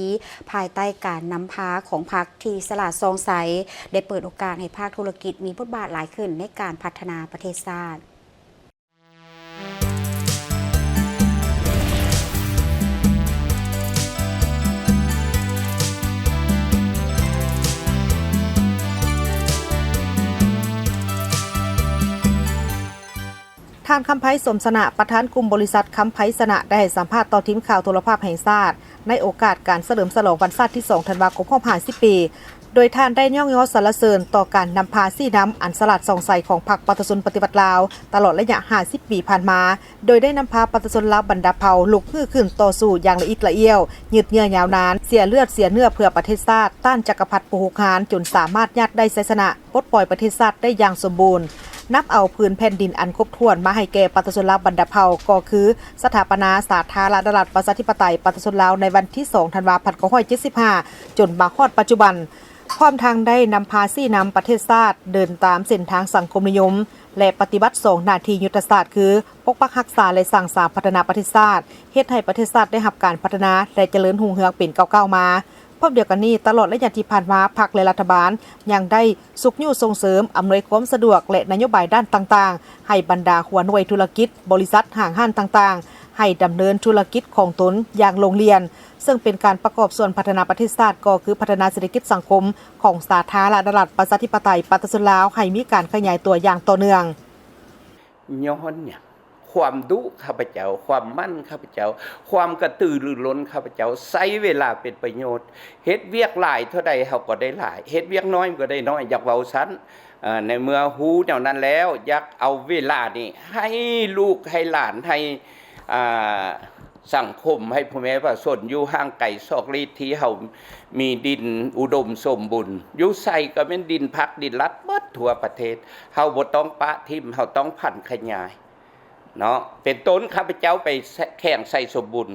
ພາຍໃຕ້ການນຳພາຂອງພັກທີ່ສະຫຼາດສ່ອງໃສ ໄດ້ເປີດໂອກາດໃຫ້ພາກທຸລະກິດມີບົດບາດຫຼາຍຂຶ້ນໃນການພັດທະນາປະເທດຊາດ. ທ່ານ ຄຳໄພ ສົມຊະນະ ປະທານກຸ່ມບໍລິສັດ ຄຳໄພຊະນະ ໄດ້ໃຫ້ສຳພາດຕໍ່ທີມຂ່າວໂທລະພາບແຫ່ງຊາດ ໃນໂອກາດການສະເຫຼີມສະຫຼອງວັນຊາດທີສອງ ທັນວາ ຄົບຮອບຫ້າສິບປີ, ໂດຍທ່ານໄດ້ຍ້ອງຍໍສັນລະເສີນຕໍ່ການນຳພາຊີ້ນຳອັນສະຫຼາດສ່ອງໃສຂອງພັກປະຊາຊົນປະຕິວັດລາວ ຕະຫຼອດໄລຍະຫ້າສິບປີຜ່ານມາ, ໂດຍໄດ້ນຳພາປະຊາຊົນລາວບັນດາເຜົ່າລຸກຮືຂຶ້ນຕໍ່ສູ້ຢ່າງລະອິດລະອ້ຽວ, ຍືດເຍື້ອຍາວນານ, ເສຍເລືອດເສຍເນື້ອເພື່ອປະເທດຊາດ, ຕ້ານຈັກກະພັດຜູ້ຮຸກຮານ ຈົນສາມາດຍາດໄດ້ໄຊຊະນະ ປົດປ່ອຍປະເທດຊາດໄດ້ຢ່າງສົມບູນ, ນຳເອົາພື້ນແຜ່ນດິນອັນຄົບຖ້ວນມາໃຫ້ແກ່ປະຊາຊົນລາວບັນດາເຜົ່າ ກໍຄືສະຖາປະນາສາທາລະນະລັດ ປະຊາທິປະໄຕ ປະຊາຊົນລາວ ໃນວັນທີສອງ ທັນວາ ພັນເກົ້າຮ້ອຍເຈັດສິບຫ້າ ຈົນມາຮອດປັດຈຸບັນ, ພ້ອມທັງໄດ້ນຳພາຊີ້ນຳປະເທດຊາດເດີນຕາມເສັ້ນທາງສັງຄົມນິຍົມ ແລະ ປະຕິບັດສອງໜ້າທີ່ຍຸດທະສາດ ຄື ປົກປັກຮັກສາ ແລະ ສ້າງສາພັດທະນາປະເທດຊາດ, ເຮັດໃຫ້ປະເທດຊາດໄດ້ຮັບການພັດທະນາ ແລະ ຈະເລີນຮຸ່ງເຮືອງເປັນກ້າວໆມາ. ພ້ອມດຽວກັນນີ້, ຕະຫຼອດໄລຍະທີ່ຜ່ານມາ, ພັກ ແລະ ລັດຖະບານຍັງໄດ້ຊຸກຍູ້ສົ່ງເສີມ, ອຳນວຍຄວາມສະດວກ ແລະ ນະໂຍບາຍດ້ານຕ່າງໆ ໃຫ້ບັນດາຫົວໜ່ວຍທຸລະກິດ, ບໍລິສັດ, ຫ້າງຮ້ານຕ່າງໆ ໃຫ້ດຳເນີນທຸລະກິດຂອງຕົນຢ່າງໂລງລຽນ, ເຊິ່ງເປັນການປະກອບສ່ວນພັດທະນາປະເທດຊາດ ກໍຄືພັດທະນາເສດຖະກິດສັງຄົມຂອງສາທາລະນະລັດ ປະຊາທິປະໄຕ ປະຊາຊົນລາວ ໃຫ້ມີການຂະຫຍາຍຕົວຢ່າງຕໍ່ເນື່ອງ. ຍ້ອນຫຍັງ? ຄວາມດຸຂ້າພະເຈົ້າ, ຄວາມໝັ່ນຂ້າພະເຈົ້າ, ຄວາມກະຕືລືລົ້ນຂ້າພະເຈົ້າ, ໃຊ້ເວລາເປັນປະໂຫຍດ, ເຮັດວຽກຫຼາຍເທົ່າໃດເຮົາກໍໄດ້ຫຼາຍ, ເຮັດວຽກນ້ອຍມັນກໍໄດ້ນ້ອຍ, ຢາກເວົ້າຊັ້ນ. ເອີ ໃນເມື່ອຮູ້ແນວນັ້ນແລ້ວ, ຢາກເອົາເວລານີ້ໃຫ້ລູກໃຫ້ຫຼານ, ໃຫ້ ອ່າ ສັງຄົມ, ໃຫ້ພໍ່ແມ່ປະຊາຊົນຢູ່ຫ່າງໄກສອກຫຼີກ ທີ່ເຮົາມີດິນອຸດົມສົມບູນ, ຢູ່ໃສກໍແມ່ນດິນພັກດິນລັດໝົດທົ່ວປະເທດ. ເຮົາບໍ່ຕ້ອງປະຖິ້ມ, ເຮົາຕ້ອງຜັນຂະຫຍາຍເນາະ. ເປັນຕົ້ນ ຂ້າພະເຈົ້າໄປແຂວງໄຊສົມບູນ,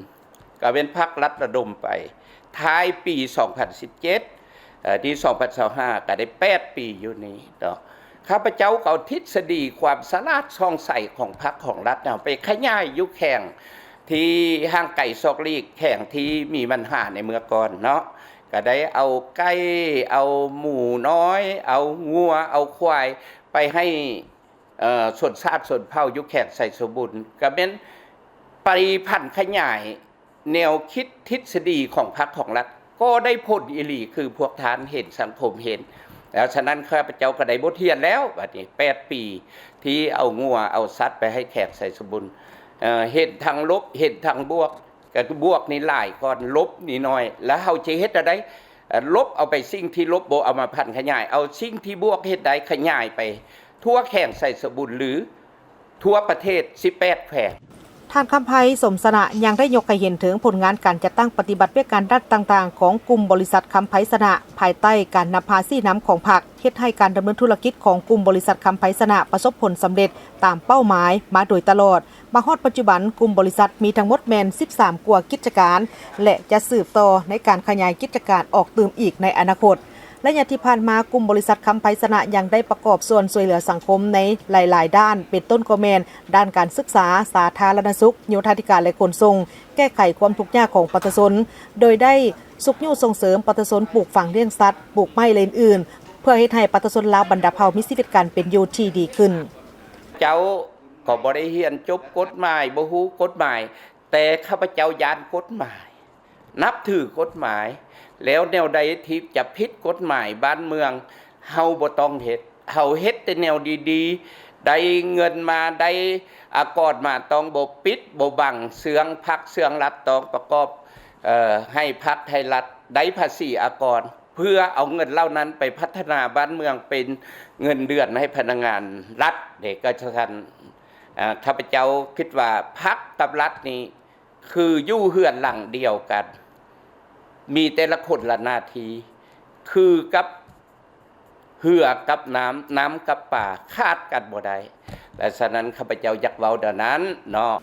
ກໍເປັນພັກລັດລະດົມໄປ ທ້າຍປີສອງພັນສິບເຈັດ ເອີ ທີ່ສອງພັນຊາວຫ້າ ກໍໄດ້ແປດປີຢູ່ນີ້ເນາະ. ຂ້າພະເຈົ້າກໍເອົາທິດສະດີຄວາມສະຫຼາດສ່ອງໃສຂອງພັກຂອງລັດເຮົາໄປຂະຫຍາຍຢູ່ແຂວງທີ່ຫ່າງໄກສອກຫຼີກ, ແຂວງທີ່ມີບັນຫາໃນເມື່ອກ່ອນເນາະ, ກໍໄດ້ເອົາໄກ່, ເອົາໝູນ້ອຍ, ເອົາງົວ, ເອົາຄວາຍໄປໃຫ້ ເອີ ຊົນຊາດຊົນເຜົ່າຢູ່ແຂວງໄຊສົມບູນ, ກໍແມ່ນໄປຜັນຂະຫຍາຍແນວຄິດທິດສະດີຂອງພັກຂອງລັດ, ກໍໄດ້ຜົນອີ່ຫຼີ ຄືພວກທ່ານເຫັນ, ສັງຄົມເຫັນ. ແລ້ວສະນັ້ນ ຂ້າພະເຈົ້າກໍໄດ້ບົດຮຽນແລ້ວ, ບັດນີ້ແປດປີທີ່ເອົາງົວເອົາສັດໄປໃຫ້ແຂວງໄຊສົມບູນ, ເອີ ເຫັນທັງລົບ ເຫັນທັງບວກ, ກໍຄືບວກນີ້ຫຼາຍກ່ອນ, ລົບນີ້ໜ້ອຍ, ແລ້ວເຮົາຈະເຮັດແນວໃດ? ເອີ ລົບເອົາໄປສິ່ງທີ່ລົບ, ບໍ່ເອົາມາຜັນຂະຫຍາຍ, ເອົາສິ່ງທີ່ບວກເຮັດໄດ້ຂະຫຍາຍໄປທົ່ວແຂວງໄຊສົມບູນ ຫຼື ທົ່ວປະເທດສິບແປດແຂວງ. ທ່ານ ຄຳໄພ ສົມຊະນະ ຍັງໄດ້ຍົກໃຫ້ເຫັນເຖິງຜົນງານການຈັດຕັ້ງປະຕິບັດວຽກງານດ້ານຕ່າງໆຂອງກຸ່ມບໍລິສັດຄຳໄພຊະນະ ພາຍໃຕ້ການນຳພາຊີ້ນຳຂອງພັກ, ເຮັດໃຫ້ການດຳເນີນທຸລະກິດຂອງກຸ່ມບໍລິສັດຄຳໄພຊະນະປະສົບຜົນສຳເລັດຕາມເປົ້າໝາຍມາໂດຍຕະຫຼອດ. ມາຮອດປັດຈຸບັນ, ກຸ່ມບໍລິສັດມີທັງໝົດແມ່ນສິບສາມກວ່າກິດຈະການ ແລະ ຈະສືບຕໍ່ໃນການຂະຫຍາຍກິດຈະການອອກຕື່ມອີກໃນອະນາຄົດ. ໄລຍະທີ່ຜ່ານມາ, ກຸ່ມບໍລິສັດຄຳໄພຊະນະຍັງໄດ້ປະກອບສ່ວນຊ່ວຍເຫຼືອສັງຄົມໃນຫຼາຍໆດ້ານ, ເປັນຕົ້ນກໍແມ່ນດ້ານການສຶກສາ, ສາທາລະນະສຸກ, ໂຍທາທິການ ແລະ ຂົນສົ່ງ, ແກ້ໄຂຄວາມທຸກຍາກຂອງປະຊາຊົນ, ໂດຍໄດ້ຊຸກຍູ້ສົ່ງເສີມປະຊາຊົນປູກຝັງລ້ຽງສັດ, ປູກໄມ້ ແລະ ອື່ນໆ ເພື່ອເຮັດໃຫ້ປະຊາຊົນລາວບັນດາເຜົ່າມີຊີວິດການເປັນຢູ່ທີ່ດີຂຶ້ນ. ເຈົ້າ ກໍບໍ່ໄດ້ຮຽນຈົບກົດໝາຍ, ບໍ່ຮູ້ກົດໝາຍ, ແຕ່ຂ້າພະເຈົ້າຢ້ານກົດໝາຍ, ນັບຖືກົດໝາຍ, ແລ້ວແນວໃດທີ່ຈະຜິດກົດໝາຍບ້ານເມືອງ, ເຮົາບໍ່ຕ້ອງເຮັດ. ເຮົາເຮັດແຕ່ແນວດີໆ, ໄດ້ເງິນມາ, ໄດ້ອາກອນມາ, ຕ້ອງບໍ່ປິດບໍ່ບັງ, ເຊື່ອງພັກເຊື່ອງລັດ, ຕ້ອງປະກອບ, ເອີ, ໃຫ້ພັກໃຫ້ລັດໄດ້ພາສີອາກອນ. ເພື່ອເອົາເງິນເຫຼົ່ານັ້ນໄປພັດທະນາບ້ານເມືອງ, ເປັນເງິນເດືອນໃຫ້ພະນັກງານລັດເດ. ກໍຊັ້ນ, ເອີ, ຂ້າພະເຈົ້າຄິດວ່າພັກກັບລັດນີ້ຄືຢູ່ເຮືອນຫຼັງດຽວກັນ, ມີແຕ່ລະຄົນລະໜ້າທີ່, ຄືກັບເຮືອກັບນ້ຳ, ນ້ຳກັບປາ, ຂາດກັນບໍ່ໄດ້. ແລະ ສະນັ້ນ ຂ້າພະເຈົ້າຢາກເວົ້າແນວນັ້ນເນາະ.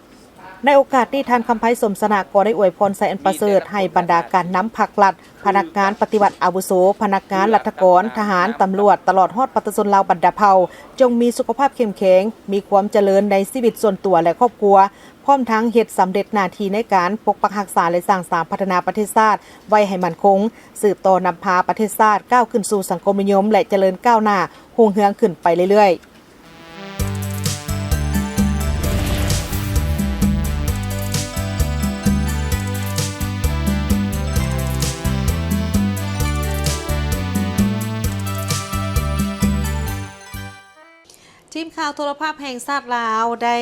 ໃນໂອກາດນີ້, ທ່ານ ຄຳໄພ ສົມຊະນະ ກໍໄດ້ອວຍພອນໄຊອັນປະເສີດໃຫ້ບັນດາການນຳພັກລັດ, ພະນັກງານປະຕິວັດອາວຸໂສ, ພະນັກງານລັດຖະກອນ, ທະຫານ, ຕຳຫຼວດ, ຕະຫຼອດຮອດປະຊາຊົນລາວບັນດາເຜົ່າ, ຈົ່ງມີສຸຂະພາບເຂັ້ມແຂງ, ມີຄວາມຈະເລີນໃນຊີວິດສ່ວນຕົວ ແລະ ຄອບຄົວ, ພ້ອມທັງເຮັດສຳເລັດໜ້າທີ່ໃນການປົກປັກຮັກສາ ແລະ ສ້າງສາພັດທະນາປະເທດຊາດໄວ້ໃຫ້ໝັ້ນຄົງ, ສືບຕໍ່ນຳພາປະເທດຊາດກ້າວຂຶ້ນສູ່ສັງຄົມນິຍົມ ແລະ ຈະເລີນກ້າວໜ້າ, ຮຸ່ງເຮືອງຂຶ້ນໄປເລື້ອຍໆ. ທີມຂ່າວ າວໂທລະພາບແຫ່ງຊາດລາວໄດ້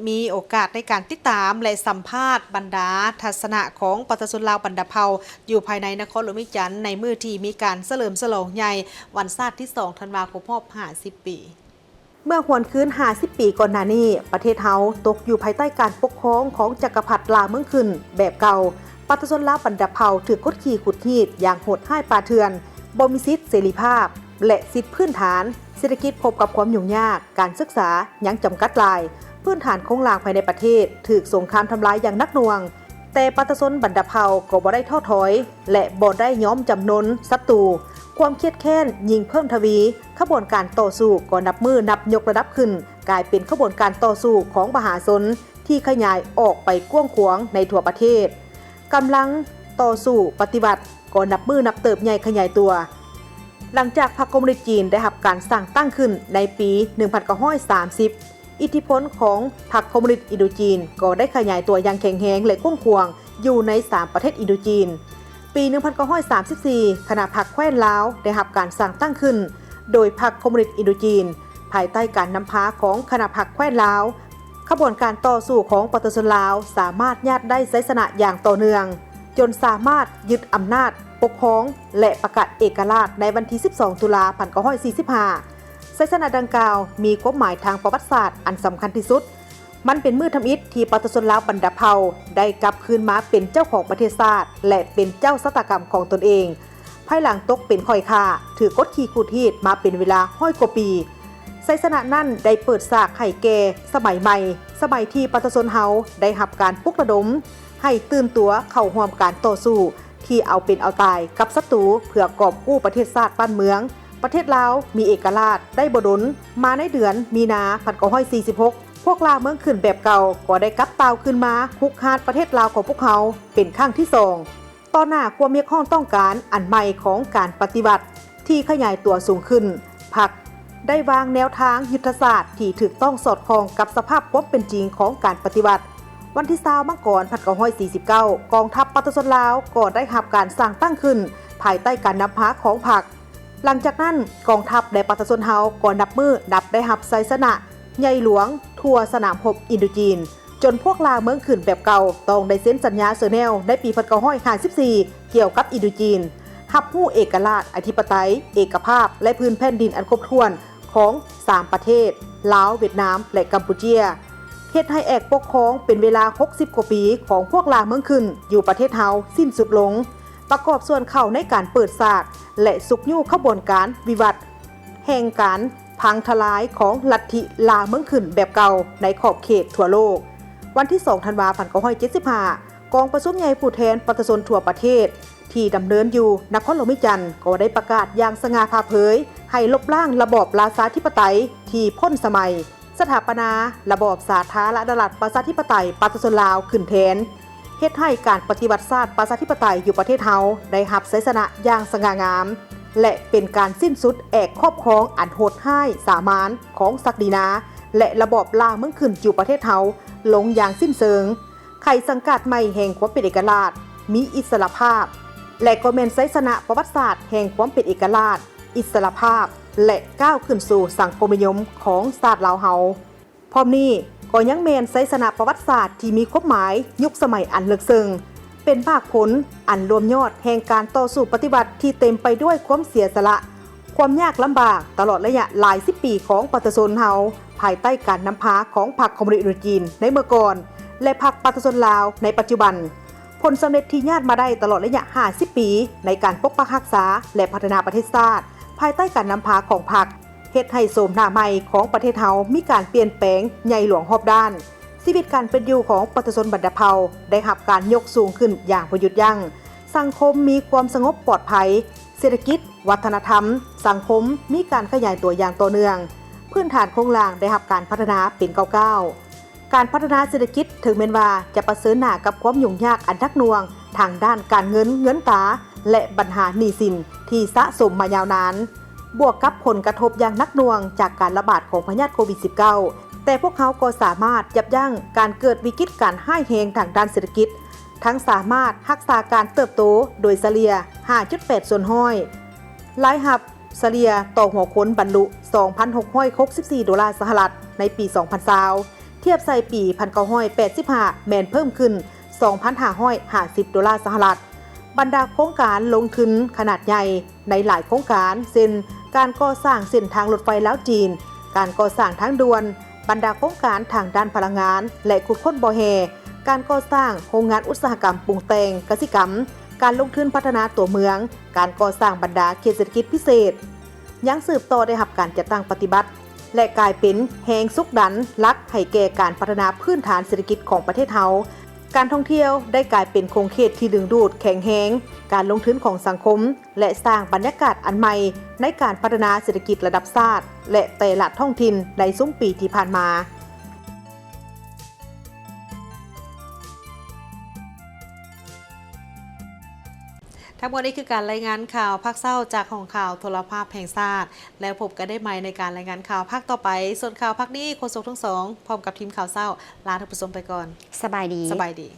ມີໂອກາດໃນການຕິດຕາມ ແລະ ສຳພາດບັນດາທັດສະນະຂອງປະຊາຊົນລາວບັນດາເຜົ່າ ຢູ່ພາຍໃນນະຄອນຫຼວງວຽງຈັນ ໃນມື້ທີ່ມີການສະເຫຼີມສະຫຼອງໃຫຍ່ວັນຊາດທີສອງ ທັນວາ ຄົບຮອບຫ້າສິບປີ. ເມື່ອຫວນຄືນຫ້າສິບປີກ່ອນໜ້ານີ້, ປະເທດເຮົາຕົກຢູ່ພາຍໃຕ້ການປົກຄອງຂອງຈັກກະພັດລ່າເມືອງຂຶ້ນແບບເກົ່າ. ປະຊາຊົນລາວບັນດາເຜົ່າຖືກກົດຂີ່ຂູດຮີດຢ່າງໂຫດຮ້າຍປ່າເຖື່ອນ, ບໍ່ມີສິດເສລີພາບ ແລະ ສິດພື້ນຖານ. ເສດຖະກິດພົບກັບຄວາມຫຍຸ້ງຍາກ, ການສຶກສາຍັງຈຳກັດຫຼາຍ, ພື້ນຖານໂຄງລ່າງພາຍໃນປະເທດຖືກສົງຄາມທຳລາຍຢ່າງໜັກໜ່ວງ. ແຕ່ປະຊາຊົນບັນດາເຜົ່າກໍບໍ່ໄດ້ທໍ້ຖອຍ ແລະ ບໍ່ໄດ້ຍອມຈຳນົນສັດຕູ. ຄວາມຄຽດແຄ້ນຍິ່ງເພີ່ມທະວີ, ຂະບວນການຕໍ່ສູ້ກໍນັບມື້ນັບຍົກລະດັບຂຶ້ນ, ກາຍເປັນຂະບວນການຕໍ່ສູ້ຂອງມະຫາຊົນທີ່ຂະຫຍາຍອອກໄປກວ້າງຂວາງໃນທົ່ວປະເທດ. ກຳລັງຕໍ່ສູ້ປະຕິວັດກໍນັບມື້ນັບເຕີບໃຫຍ່ຂະຫຍາຍຕົວ. ຫຼັງຈາກພັກຄອມມູນິດຈີນໄດ້ຮັບການສ້າງຕັ້ງຂຶ້ນໃນປີໜຶ່ງພັນເກົ້າຮ້ອຍສາມສິບ, ອິດທິພົນຂອງພັກຄອມມູນິດອິນໂດຈີນກໍໄດ້ຂະຫຍາຍຕົວຢ່າງແຂງແຮງ ແລະ ກວ້າງຂວາງຢູ່ໃນສາມປະເທດອິນໂດຈີນ. ປີໜຶ່ງພັນເກົ້າຮ້ອຍສາມສິບສີ່ ຄະນະພັກແຄວ້ນລາວໄດ້ຮັບການສ້າງຕັ້ງຂຶ້ນໂດຍພັກຄອມມູນິດອິນໂດຈີນ, ພາຍໃຕ້ການນຳພາຂອງຄະນະພັກແຄວ້ນລາວ. ຂະບວນການຕໍ່ສູ້ຂອງປະຊາຊົນລາວສາມາດຍາດໄດ້ໄຊຊະນະຢ່າງຕໍ່ເນື່ອງ, ຈົນສາມາດຍຶດອຳນາດປົກຄອງ ແລະ ປະກາດເອກະລາດໃນວັນທີສິບສອງ ຕຸລາ ພັນເກົ້າຮ້ອຍສີ່ສິບຫ້າ. ໄຊຊະນະດັ່ງກ່າວມີຄວາມໝາຍທາງປະຫວັດສາດອັນສຳຄັນທີ່ສຸດ. ມັນເປັນມື້ທຳອິດທີ່ປະຊາຊົນລາວບັນດາເຜົ່າໄດ້ກັບຄືນມາເປັນເຈົ້າຂອງປະເທດຊາດ ແລະ ເປັນເຈົ້າຊະຕາກຳຂອງຕົນເອງ, ພາຍຫຼັງຕົກເປັນຂ້ອຍຂ້າ, ຖືກກົດຂີ່ຂູດຮີດມາເປັນເວລາຮ້ອຍກວ່າປີ. ໄຊຊະນະນັ້ນໄດ້ເປີດສາກໃຫ້ແກ່ສະໄໝໃໝ່, ສະໄໝທີ່ປະຊາຊົນເຮົາໄດ້ຮັບການປຸກລະດົມໃຫ້ຕື່ນຕົວເຂົ້າຮ່ວມການຕໍ່ສູ້ທີ່ເອົາເປັນເອົາຕາຍກັບສັດຕູ ເພື່ອກອບກູ້ປະເທດຊາດບ້ານເມືອງ. ປະເທດລາວມີເອກະລາດໄດ້ບໍ່ດົນມາ, ໃນເດືອນມີນາ ພັນເກົ້າຮ້ອຍສີ່ສິບຫົກ ພວກລ່າເມືອງຂຶ້ນແບບເກົ່າກໍໄດ້ກັບຕ່າວຄືນມາຮຸກຮານປະເທດລາວຂອງພວກເຮົາເປັນຄັ້ງທີສອງ. ຕໍ່ໜ້າຄວາມຮຽກຮ້ອງຕ້ອງການອັນໃໝ່ຂອງການປະຕິວັດທີ່ຂະຫຍາຍຕົວສູງຂຶ້ນ, ພັກໄດ້ວາງແນວທາງຍຸດທະສາດທີ່ຖືກຕ້ອງສອດຄ່ອງກັບສະພາບຄວາມເປັນຈິງຂອງການປະຕິວັດ. ວັນທີຊາວ ມັງກອນ ພັນເກົ້າຮ້ອຍສີ່ສິບເກົ້າ ກອງທັບປະຊາຊົນລາວກໍໄດ້ຮັບການສ້າງຕັ້ງຂຶ້ນພາຍໃຕ້ການນຳພາຂອງພັກ. ຫຼັງຈາກນັ້ນ, ກອງທັບ ແລະ ປະຊາຊົນເຮົາກໍນັບມື້ນັບໄດ້ຮັບໄຊຊະນະໃຫຍ່ຫຼວງທົ່ວສະໜາມຮົບອິນໂດຈີນ, ຈົນພວກລ່າເມືອງຂຶ້ນແບບເກົ່າຕ້ອງໄດ້ເຊັນສັນຍາເຊີແນວໃນປີພັນເກົ້າຮ້ອຍຫ້າສິບສີ່ ກ່ຽວກັບອິນໂດຈີນ, ຮັບຮູ້ເອກະລາດ, ອະທິປະໄຕ, ເອກະພາບ ແລະ ພື້ນແຜ່ນດິນອັນຄົບຖ້ວນຂອງສາມປະເທດ ລາວ, ຫວຽດນາມ ແລະ ກຳປູເຈຍ, ເຮັດໃຫ້ແອກປົກຄອງເປັນເວລາຫົກສິບກວ່າປີຂອງພວກລ່າເມືອງຂຶ້ນຢູ່ປະເທດເຮົາສິ້ນສຸດລົງ. ປະກອບສ່ວນເຂົ້າໃນການເປີດສາກ ແລະ ຊຸກຍູ້ຂະບວນການວິວັດແຫ່ງການພັງທະລາຍຂອງລັດທິລ່າເມືອງຂຶ້ນແບບເກົ່າໃນຂອບເຂດທົ່ວໂລກ. ວັນທີສອງ ທັນວາ ພັນເກົ້າຮ້ອຍເຈັດສິບຫ້າ ກອງປະຊຸມໃຫຍ່ຜູ້ແທນປະຊາຊົນທົ່ວປະເທດທີ່ດຳເນີນຢູ່ນະຄອນຫຼວງວຽງຈັນ ກໍໄດ້ປະກາດຢ່າງສະຫງ່າຜ່າເຜີຍໃຫ້ລົບລ້າງລະບອບລາຊາທິປະໄຕທີ່ພົ້ນສະໄໝ. ສະຖາປະນາລະບອບສາທາລະນະລັດປະຊາທິປະໄຕປະຊາຊົນລາວຂຶ້ນແທນ, ເຮັດໃຫ້ການປະຕິວັດຊາດປະຊາທິປະໄຕຢູ່ປະເທດເຮົາໄດ້ຮັບໄຊຊະນະຢ່າງສະຫງ່າງາມ ແລະ ເປັນການສິ້ນສຸດແອກຄອບຄອງອັນໂຫດຮ້າຍສາມານຂອງສັກດີນາ ແລະ ລະບອບລ່າເມືອງຂຶ້ນຢູ່ປະເທດເຮົາລົງຢ່າງສິ້ນເຊີງ. ໄຂສັງກາດໃໝ່ແຫ່ງຄວາມເປັນເອກະລາດ, ມີອິດສະຫຼະພາບ ແລະ ກໍແມ່ນໄຊຊະນະປະຫວັດສາດແຫ່ງຄວາມເປັນເອກະລາດ, ອິດສະຫຼະພາບ ແລະ ກ້າວຂຶ້ນສູ່ສັງຄົມນິຍົມຂອງຊາດລາວເຮົາ. ພ້ອມນີ້ກໍຍັງແມ່ນໄຊຊະນະປະຫວັດສາດທີ່ມີຄວາມໝາຍຍຸກສະໄໝອັນເລິກເຊິ່ງ, ເປັນໝາກຜົນອັນລວມຍອດແຫ່ງການຕໍ່ສູ້ປະຕິວັດທີ່ເຕັມໄປດ້ວຍຄວາມເສຍສະຫຼະ, ຄວາມຍາກລຳບາກຕະຫຼອດໄລຍະຫຼາຍສິບປີຂອງປະຊາຊົນເຮົາ, ພາຍໃຕ້ການນຳພາຂອງພັກຄອມມູນິດອິນໂດຈີນໃນເມື່ອກ່ອນ ແລະ ພັກປະຊາຊົນລາວໃນປັດຈຸບັນ. ຜົນສຳເລັດທີ່ຍາດມາໄດ້ຕະຫຼອດໄລຍະຫ້າສິບປີໃນການປົກປັກຮັກສາ ແລະ ພັດທະນາປະເທດຊາດ ພາຍໃຕ້ການນຳພາຂອງພັກ ເຮັດໃຫ້ໂສມໜ້າໃໝ່ຂອງປະເທດເຮົາມີການປ່ຽນແປງໃຫຍ່ຫຼວງຮອບດ້ານ. ຊີວິດການເປັນຢູ່ຂອງປະຊາຊົນບັນດາເຜົ່າໄດ້ຮັບການຍົກສູງຂຶ້ນຢ່າງບໍ່ຢຸດຢັ້ງ. ສັງຄົມມີຄວາມສະຫງົບປອດໄພ, ເສດຖະກິດ, ວັດທະນະທຳ, ສັງຄົມມີການຂະຫຍາຍຕົວຢ່າງຕໍ່ເນື່ອງ, ພື້ນຖານໂຄງລ່າງໄດ້ຮັບການພັດທະນາເປັນກ້າວໆ. ການພັດທະນາເສດຖະກິດ ເຖິງແມ່ນວ່າຈະປະເຊີນໜ້າກັບຄວາມຫຍຸ້ງຍາກອັນໜັກໜ່ວງທາງດ້ານການເງິນເງິນຕາ ແລະ ບັນຫາໜີ້ສິນທີ່ສະສົມມາຍາວນານ, ບວກກັບຜົນກະທົບຢ່າງໜັກໜ່ວງຈາກການລະບາດຂອງພະຍາດໂຄວິດສິບເກົ້າ ແຕ່ພວກເຮົາກໍສາມາດຢັບຢັ້ງການເກີດວິກິດການຮ້າຍແຮງທາງດ້ານເສດຖະກິດ, ທັງສາມາດຮັກສາການເຕີບໂຕໂດຍສະເລ່ຍຫ້າຈຸດແປດສ່ວນຮ້ອຍ, ລາຍຮັບ ສະເລ່ຍຕໍ່ຫົວຄົນບັນລຸ ສອງພັນຫົກຮ້ອຍຫົກສິບສີ່ໂດລາສະຫະລັດ ໃນປີສອງພັນຊາວ ທຽບໃສ່ປີພັນເກົ້າຮ້ອຍແປດສິບຫ້າ ແມ່ນເພີ່ມຂຶ້ນ ສອງພັນຫ້າຮ້ອຍຫ້າສິບໂດລາສະຫະລັດ. ບັນດາໂຄງການລົງທຶນຂະໜາດໃຫຍ່ໃນຫຼາຍໂຄງການ ເຊັ່ນ ການກໍ່ສ້າງເສັ້ນທາງລົດໄຟລາວ-ຈີນ, ການກໍ່ສ້າງທາງດ່ວນ, ບັນດາໂຄງການທາງດ້ານພະລັງງານ ແລະ ຂຸດຄົ້ນບໍ່ແຮ່, ການກໍ່ສ້າງໂຮງງານອຸດສາຫະກຳປຸງແຕ່ງກະສິກຳ, ການລົງທຶນພັດທະນາຕົວເມືອງ, ການກໍ່ສ້າງບັນດາເຂດເສດຖະກິດພິເສດ ຍັງສືບຕໍ່ໄດ້ຮັບການຈັດຕັ້ງປະຕິບັດ ແລະ ກາຍເປັນແຮງຊຸກດັນຫຼັກໃຫ້ແກ່ການພັດທະນາພື້ນຖານເສດຖະກິດຂອງປະເທດເຮົາ. ການທ່ອງທ່ຽວໄດ້ກາຍເປັນຂົງເຂດທີ່ດຶງດູດແຂງແຮງການລົງທຶນຂອງສັງຄົມ ແລະ ສ້າງບັນຍາກາດອັນໃໝ່ໃນການພັດທະນາເສດຖະກິດລະດັບຊາດ ແລະ ແຕ່ລະທ້ອງຖິ່ນໃນຊຸມປີທີ່ຜ່ານມາ. ທັງໝົດນີ້ຄືການລາຍງານຂ່າວພາກເຊົ້າຈາກຫ້ອງຂ່າວໂທລະພາບແຫ່ງຊາດ ແລ້ວພົບກັນໄດ້ໃໝ່ໃນການລາຍງານຂ່າວພາກຕໍ່ໄປ. ສ່ວນຂ່າວພາກນີ້ ໂຄສົກທັງສອງ ພ້ອມກັບທີມຂ່າວເຊົ້າ ລາທ່ານຜູ້ຊົມໄປກ່ອນ. ສະບາຍດີ. ສະບາຍດີ.